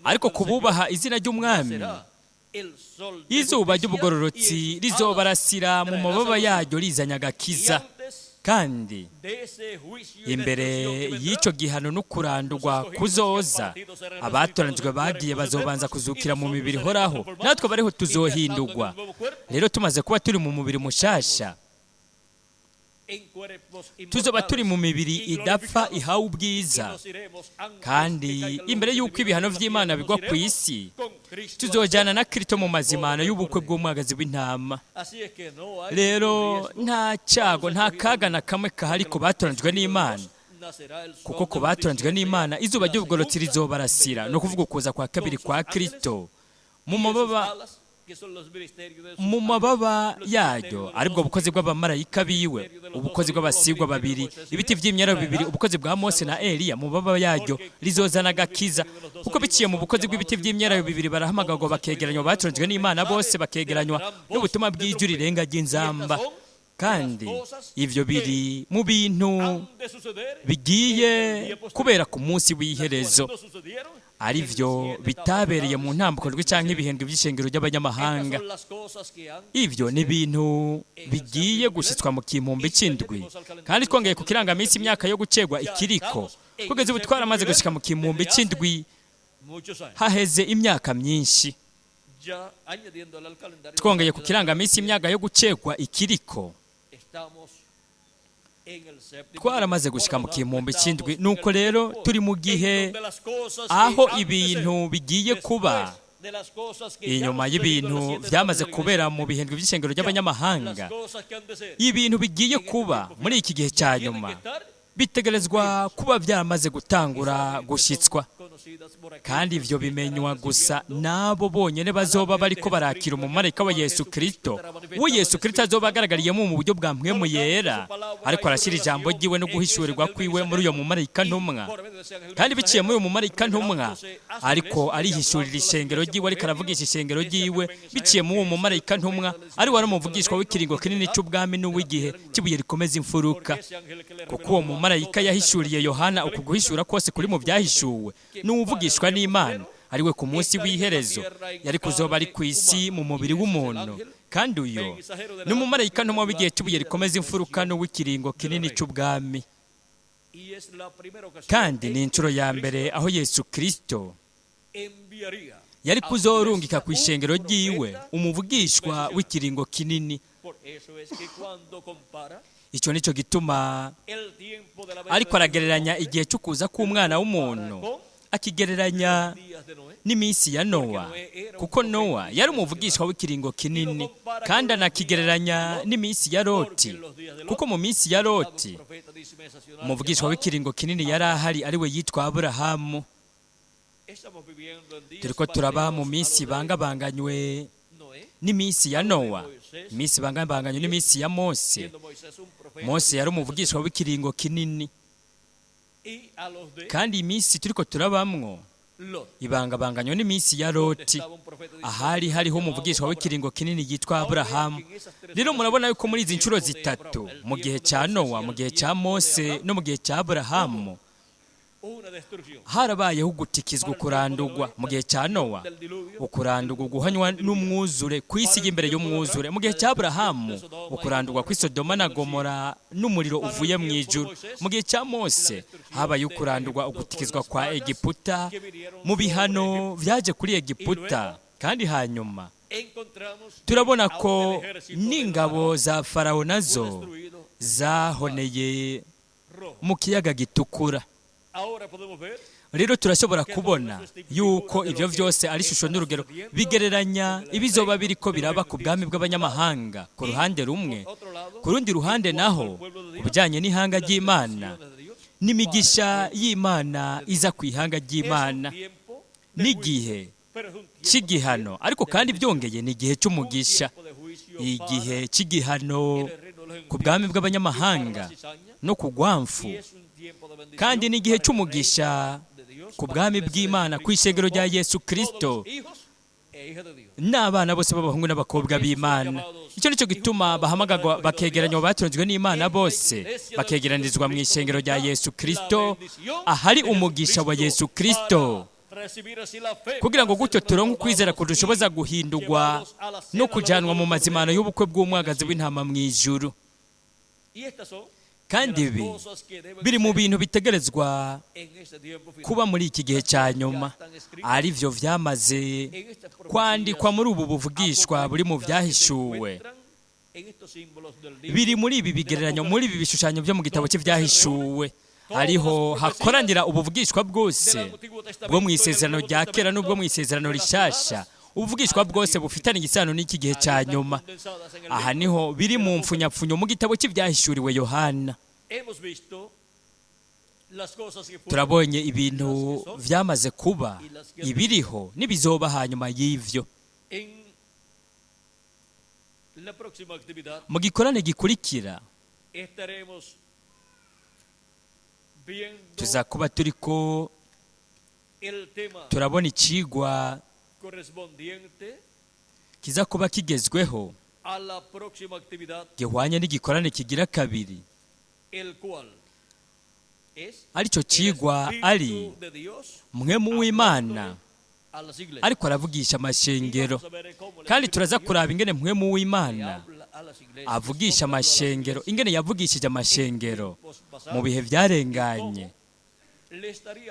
Ariko kububaha izina ry'Umwami, izuba ry'ubugororotsi rizobarasira mu mababa yaryo rizanye agakiza. Kandi imbere y'icyo gihano no kurandurwa kuzoza, abatoranijwe bagiye bazobanza kuzukira mu mibiri ihoraho, natwe bariho tuzohindurwa. Rero tumaze kuba turi mu mubiri mushasha, tuzoba turi mu mibiri idapfa ihawe ubwiza. Kandi imbere y'uko ibihano by'Imana bigwa ku isi, tuzojyana na Kristo mu mazimano y'ubukwe bw'umwagazi w'intama. Rero nta cyago, nta kaga na kamwe kahari ku batoranijwe n'Imana, kuko ku batoranijwe n'Imana izuba ry'ubugororotsi rizobarasira, ni ukuvuga ukuza kwa kabiri kwa Kristo mu mababa yaryo, aribwo bukozi bw'abamarayika biwe, ubukozi bw'abasigwa babiri, ibiti by'imyero bibiri, ubukozi bwa Mose na Eliya. Mu mababa yaryo rizozana agakiza, kuko biciye mu bukozi bw'ibiti by'imyero bibiri barahamagarwa bakegeranywa, batoranijwe n'Imana bose bakegeranywa n'ubutumwa bw'ijwi rirenga ry'inzamba. Kandi ivyo biri mu bintu bigiye kubera ku munsi w'iherezo, ari byo bitabereye mu ntambuko ndwi cyangwa ibihembwe by'ishengero ry'abanyamahanga. Ibyo ni ibintu bigiye gushyitswa mu kimpumbi cy'indwi. Kandi twongeye ku kirangaminsi imyaka yo gucegwa ikiriko, kugeza ubu twaramaze gushyika mu kimpumbi cy'indwi, haheze imyaka myinshi. Twongeye ku kirangaminsi imyaka yo gucegwa ikiriko, twaramaze gushyika mu kimpumbi cy'indwi. Nuko rero turi mu gihe aho ibintu bigiye kuba inyuma y'ibintu byamaze kubera mu bihembwe by'ishengero ry'abanyamahanga, ibintu bigiye kuba muri iki gihe cya nyuma Bitegerezwa kuba byaramaze gutangura gushyitswa, kandi ibyo bimenywa gusa n'abo bonyine bazoba bariko barakira umumarayika wa Yesu Kristo, uwo Yesu Kristo azoba agaragariyemo mu buryo bwa mpwemu yera, ariko arashyira ijambo ryiwe no guhishurirwa kwiwe muri uyo mumarayika ntumwa. Kandi biciye muri uyo mumarayika ntumwa, ariko arihishurira ishengero ryiwe, ariko aravugisha ishengero ryiwe biciye muri uwo mumarayika ntumwa, ari wari umuvugishwa w'ikiringo kinini c'ubwami n'uw'igihe cy'ibuye rikomeza imfuruka. Kuko uwo mumarayika yahishuriye Yohana uku guhishura kose kuri mu byahishuwe n'uwuvugishwa n'Imana, ariwe ku munsi w'iherezo yari kuzoba ari ku isi mu mubiri w'umuntu. Kandi uyo ni umumarayika ntumwa w'igihe cy'ibuye rikomeza imfuruka n'uw'ikiringo kinini c'ubwami. Kandi ni inshuro ya mbere aho Yesu Kristo yari kuzorungika ku ishengero ryiwe umuvugishwa w'ikiringo kinini. Icyo nicyo gituma ariko aragereranya igihe cyo kuza k'umwana w'umuntu, akigereranya n'iminsi ya Nowa, kuko Nowa yari umuvugishwa w'ikiringo kinini. Kandi anakigereranya n'iminsi ya Loti, kuko mu minsi ya Loti umuvugishwa w'ikiringo kinini yari ahari, ariwe yitwa Aburahamu. Turiko turaba mu minsi bangabanganywe n'iminsi ya Nowa, iminsi bangabanganywe n'iminsi ya Mose. Mose yari umuvugishwa w'ikiringo kinini. Kandi iminsi turiko turabamwo ibangabanganywe n'iminsi ya Loti, ahari hariho umuvugishwa w'ikiringo kinini yitwa Aburahamu. Rero murabona yuko muri izi nshuro zitatu, mu gihe cya Nowa, mu gihe cya Mose no mu gihe cya Aburahamu, harabayeho ugutikizwa, ukurandugwa. Mu gihe cya Nowa, ukurandugwa guhanywa n'umwuzure ku isi y'imbere y'umwuzure. Mu gihe cya Aburahamu, ukurandugwa kw'i Sodoma na Gomora n'umuriro uvuye mu ijuru. Mu gihe cya Mose, habaye ukurandugwa, ugutikizwa kwa Egiputa mu bihano byaje kuri Egiputa. Kandi hanyuma turabona ko n'ingabo za Farawo nazo zahoneye mu kiyaga gitukura. Rero turashobora kubona yuko ibyo byose ari ishusho n'urugero bigereranya ibizoba biriko biraba ku bwami bw'abanyamahanga ku ruhande rumwe, ku rundi ruhande naho ku bijyanye n'ihanga ry'Imana n'imigisha y'Imana iza ku ihanga ry'Imana. N'igihe cy'igihano, ariko kandi byongeye ni igihe cy'umugisha, igihe cy'igihano ku bwami bw'abanyamahanga no ku gwamfu, kandi ni igihe cy'umugisha ku bwami bw'Imana, ku ishengero rya Yesu Kristo n'abana bose b'abahungu n'abakobwa b'Imana. Icyo nicyo gituma bahamagarwa, bakegeranywa, batonzwe n'Imana bose bakegeranizwa mu ishengero rya Yesu Kristo, ahari umugisha wa Yesu Kristo, kugira ngo gutyo turonke ukwizera kudushoboza guhindurwa no kujyanwa mu mazimano y'ubukwe bw'umwagazi w'intama mu ijuru. Kandi ibi biri mu bintu bitegerezwa kuba muri iki gihe cya nyuma, ari byo byamaze kwandikwa muri ubu buvugishwa buri mu byahishuwe, biri muri ibi bigereranyo, muri ibi bishushanyo byo mu gitabo cy'ibyahishuwe. Hariho hakoranira ubuvugishwa bwose bwo mu isezerano rya kera n'ubwo mu isezerano rishasha, ubuvugishwa bwose bufitanye igisano n'iki gihe cya nyuma. Aha niho biri mu mfunyapfunyo mu gitabo cy'ibyahishuriwe Yohana. Turabonye ibintu byamaze kuba, ibiriho n'ibizoba hanyuma y'ivyo. Mu gikorane gikurikira tuzakuba turiko turabona icigwa kiza kuba kigezweho gihwanye n'igikorane kigira kabiri, aricyo cigwa ari mpwemu w'Imana ariko aravugisha amashengero. Kandi turaza kuraba ingene mpwemu w'Imana avugisha amashengero, ingene yavugishije amashengero mu bihe byarenganye,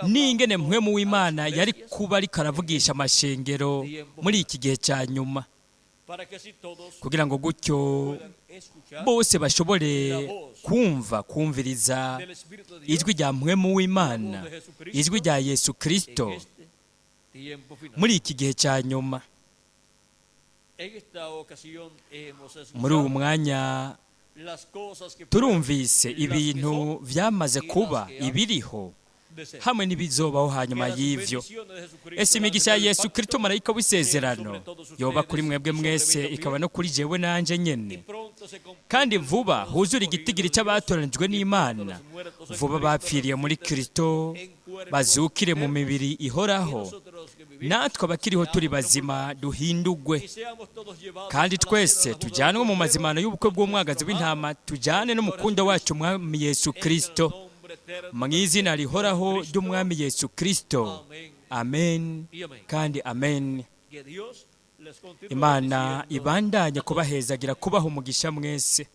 n'ingene mpwemu w'Imana yari kuba ariko aravugisha amashengero muri iki gihe cya nyuma, kugira ngo gutyo bose bashobore kumva, kumviriza ijwi rya mpwemu w'Imana, ijwi rya Yesu Kristo muri iki gihe cya nyuma. Muri uwo mwanya Las cosas que Turumvise fueron, las que ibintu son vyamaze kuba, ibiriho de ser. hamwe n'ibizobaho hanyuma Que las y'ivyo. bendiciones de Jesucristo, Ese el imigisha ya ángel del Yesu pacto, Kristo, marayika w'isezerano, yoba kuri mwebwe mwese, ikaba no kuri jewe nanje nyene. pronto se cumplirán Kandi vuba los huzure igitigiri escogidos de Dios, cy'abatoranijwe n'Imana, los muertos en vuba Cristo bapfiriye muri resuciten Kristo en cuerpos bazukire mu eternos, mibiri y ihoraho, nosotros los que vivimos natwe abakiriho turi bazima duhindugwe, y seamos todos llevados kandi a la cena twese de la boda del tujyanwe mu Cordero, mazimano y'ubukwe bw'umwagazi w'intama, tujyane n'umukunda wacu Umwami Yesu en el Kristo, nombre eterno mu izina rihoraho ry'Umwami Yesu Kristo. Amén Amen y amén. kandi amen. Que Dios les continúe Imana bendiciendo. ibandanye kubahezagira, kubaha umugisha mwese.